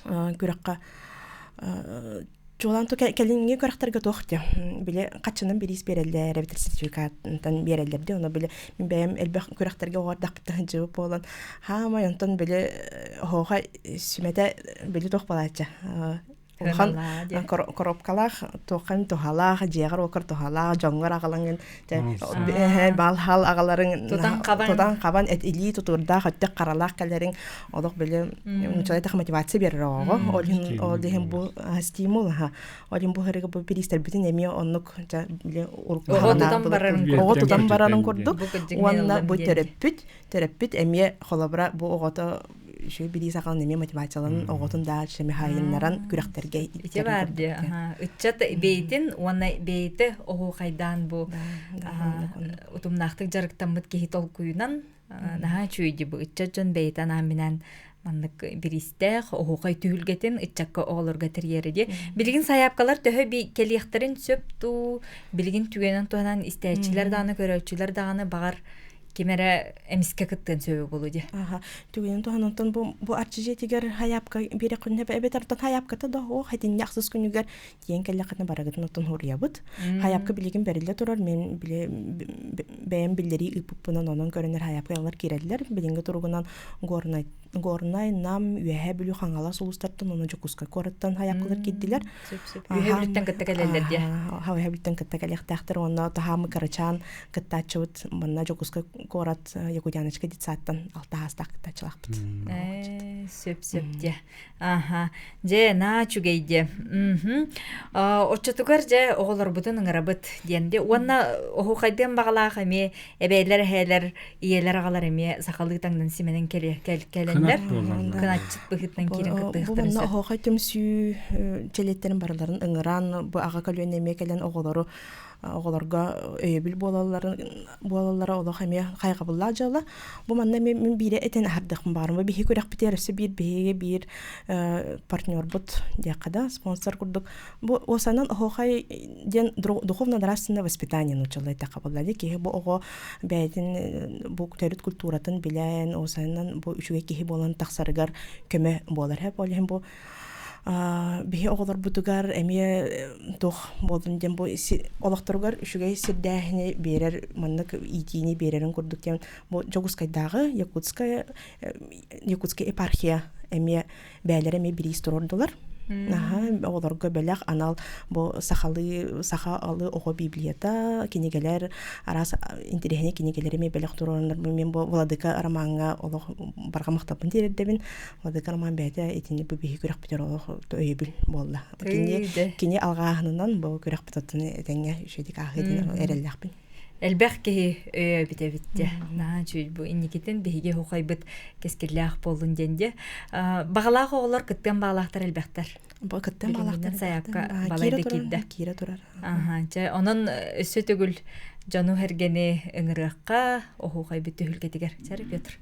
күрэххэ чуолаан кэлиҥҥи күрэхтэргэ туох диэ били хаччынан бириис биэрэллэр эбэтэр сертификаттан биэрэллэр дии ону били мин бэйэм элбэх күрэхтэргэ оҕордахпыттан сылдьыбыт буолан хаамай онтон били оһуохай сүмэтэ били туох буолааччы улахан коробкалаах туоххан туһалаах дьиэҕэр уокар туһалаах дьоҥҥор аҕалаҥын баал-хаал аҕаларыҥ тутан хабан эт илии тутуурдаах өттөх харалаах кэлэриҥ олох били нучалайтах мотивация берер оҕоҕо ол иһин ол иһин бу стимул аха ол иһин бу хырыга бу бириистэрбитин эмиэ оннук били оҕо тутан барарын курдук уонна бу төрөппүт төрөппүт эмиэ холобура бу оҕото үчүгэй билии саҕалан эмиэ мотивацияланан оҕотун да хайыннаран күрэхтэргэ ити баар дии ыччат бэйэтин уонна бэйэтэ оһуохайдаан бу утумнаахтык дьарыктаммыт киһи толкуйунан наһаа үчүгэй дии бу ыччат дьон бэйэтэ анаан-минээн маннык бириистээх оһуохай түһүлгэтин ыччакка оҕолорго тэрийэрэ дии. Билигин сайаапкалар төһө кэлиэхтэрин сөп дуу, билигин түгэнэн туһанан истээччилэр даҕаны, көрөөччүлэр даҕаны баҕар ким эрэ эмискэ кыттыан сөбө буолуо дии. Аха. Түгэнин туһанан бу бу арчы дьиэтигэр хайаапка биэрэххинэ эбэтэр оттон хайаапката да оһох хэтинньэ ахсыс күнүгэр тиийэн кэллэххинэ барыгытын оттон хуруйабыт. Хайаапка билигин бэриллэ турар. Мен били бэйэм биллэрии ыыппыппынан онон көрөнөр хайаапка яллар киирэллэр. Билиҥҥи туругунан Горнай Горнай, Нам, Үөһээ Бүлүү, Хаҥалас улуустартан уонна Дьокуускай куораттан хайаапкалар киирдилэр. Үөһээ Бүлүүттэн кытта кэлэллэр дии. Үөһээ Бүлүүттэн кытта кэлиэхтээхтэр уонна таһаамы кырачаан кыттааччыбыт манна Дьокуускай куорат Якутяночка детсадтан алта хаастаах кыттааччылаахпыт. Сөп сөп дьэ. Аха. Дьэ, наа үчүгэй дьэ. Оччотугар дьэ оҕолорбутун ыҥырабыт диэн дьэ. Уонна оһуохайдыан баҕалаах эмиэ эбээлэр, эһээлэр, ийэлэр, аҕалар эмиэ сахалыы таҥнан симэнэн кэлэннэр кынатчыт быһыытынан киирэн кыттыахтарын сөп. Оһуохай түмсүү чилиэттэрин барыларын ыҥыран бу аҕа көлүөнэ эмиэ кэлэн оҕолору оҕолорго өйөбүл буолалларын буолаллара олох эмиэ хайҕабыллаах дьыала. Бу манна эмиэ мин биирэ этэн аһардыахпын баҕарым. Бу биһиги күрэхпитигэр өссө биир биһиги биир партнербут диэххэ да, спонсор курдук. Бу уосанан оһуохай диэн духовно-нравственное воспитание нууччалыы эттэххэ буолла дии. Киһи бу оҕо бэйэтин бу төрүт культуратын билэн, уосанан бу үчүгэй киһи буолан тахсарыгар көмө буолар. Ол иһин бу биһи оҕолорбутугар эмиэ туох буоллун диэн бу олохторугар үчүгэй сирдээһини биэрэр маннык иитиини биэрэрин курдук диэн бу Аха, оҕолорго бэлэх анал бу сахалыы саха алы оҕо библията, кинигэлэр араас интэриэһинэй кинигэлэри эмиэ бэлэх туруораннар мен бу Владыка ромаҥҥа олох барҕа махталбын тиэрдэбин. Владыка роман бэйэтэ итини бу биһи күрэхпитигэр олох өйөбүл буолла. Кини кини алҕааһынынан бу күрэхпит оттон этэҥҥэ үчүгэйдик ааһыытын эрэллээхпин. Элбэх киһи өйөөбүт эбит дьэ. Наһаа үчүгэй бу инникитин биһиги хухайбыт кэскиллээх буоллун диэн дьэ. Баҕалаах оҕолор кыттыан баҕалаахтар элбэхтэр. Бу кыттыан баҕалаахтар сайаапка балайда киирдэ. Киирэ турар. Аха, чэ, онон өссө төгүл дьону сэргэни ыҥырыахха, оһуохайбыт түһүлгэтигэр. Чэ, Петр.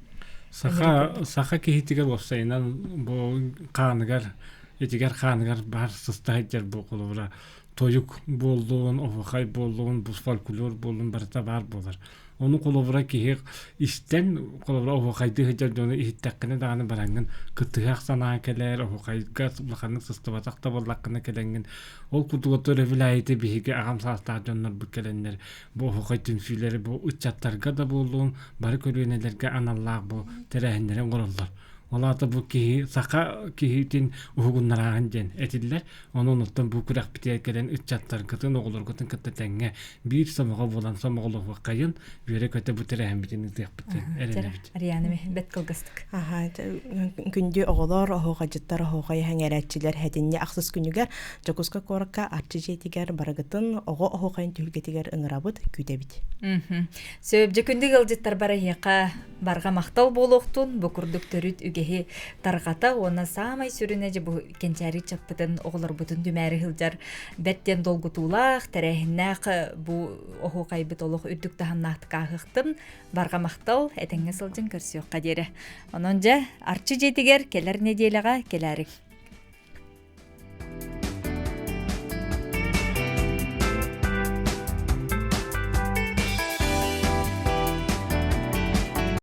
Саха саха киһитигэр уопсайынан бу хааныгар этигэр хааныгар баар сыста сылдьар бу холобура тойук буоллун, оһуохай буоллун, бу фольклор буоллун барыта баар буолар. Ону холобура киһи истэн, холобура оһуохайдыы сылдьар дьону иһиттэххинэ даҕаны бараҥҥын кыттыһыах санаа кэлэр, оһуохайга улаханнык сыстыбатах да буоллаххына кэлэҥҥин ол курдук отто өрөбүл биһиги аҕам саастаах дьоннорбут кэлэннэр бу оһуохай түмсүүлэри бу ыччаттарга да буоллун бары көлүөнэлэргэ аналлаах бу тэрээһиннэри оҥороллор. Ол аата бу киһи саха киһитин уһугуннарааһын диэн этиллэр. Онон оттон бу күрэхпитигэр кэлэн ыччаттаргытын, оҕолоргутун кытта тэҥҥэ биир сомоҕо буолан сомоҕолоһуоххайын, үөрэ-көтө бу тэрээһиммитин ыытыахпытын эрэнэбит. Ариана бэт кылгастык. Аха, күндү оҕолор, оһуохайдьыттар, оһуохай эһэҥэрээччилэр хэтинньи ахсыс күнүгэр Дьокуускай куоракка Арчы дьиэтигэр барыгытын оҕо оһуохайын түһүлгэтигэр ыҥырабыт, күүтэбит. Сөп, дьэ күндү ыалдьыттарбар эһиэхэ барҕа махтал буолуохтун, бу курдук төрүт үгэһи тарҕата уонна саамай сүрүнэ дьэ бу кэнчээри ыччаппытын, оҕолорбутун түмээри сылдьар бэрт диэн долгутуулаах, тэрээһиннээх бу оһуохайбыт олох үрдүк таһымнаахтык ааһыахтын, барҕа махтал, этэҥҥэ сылдьын көрсүөххэ диэри. Онон дьэ, Арчы дьиэтигэр кэлэр нэдиэлэҕэ кэлээриҥ.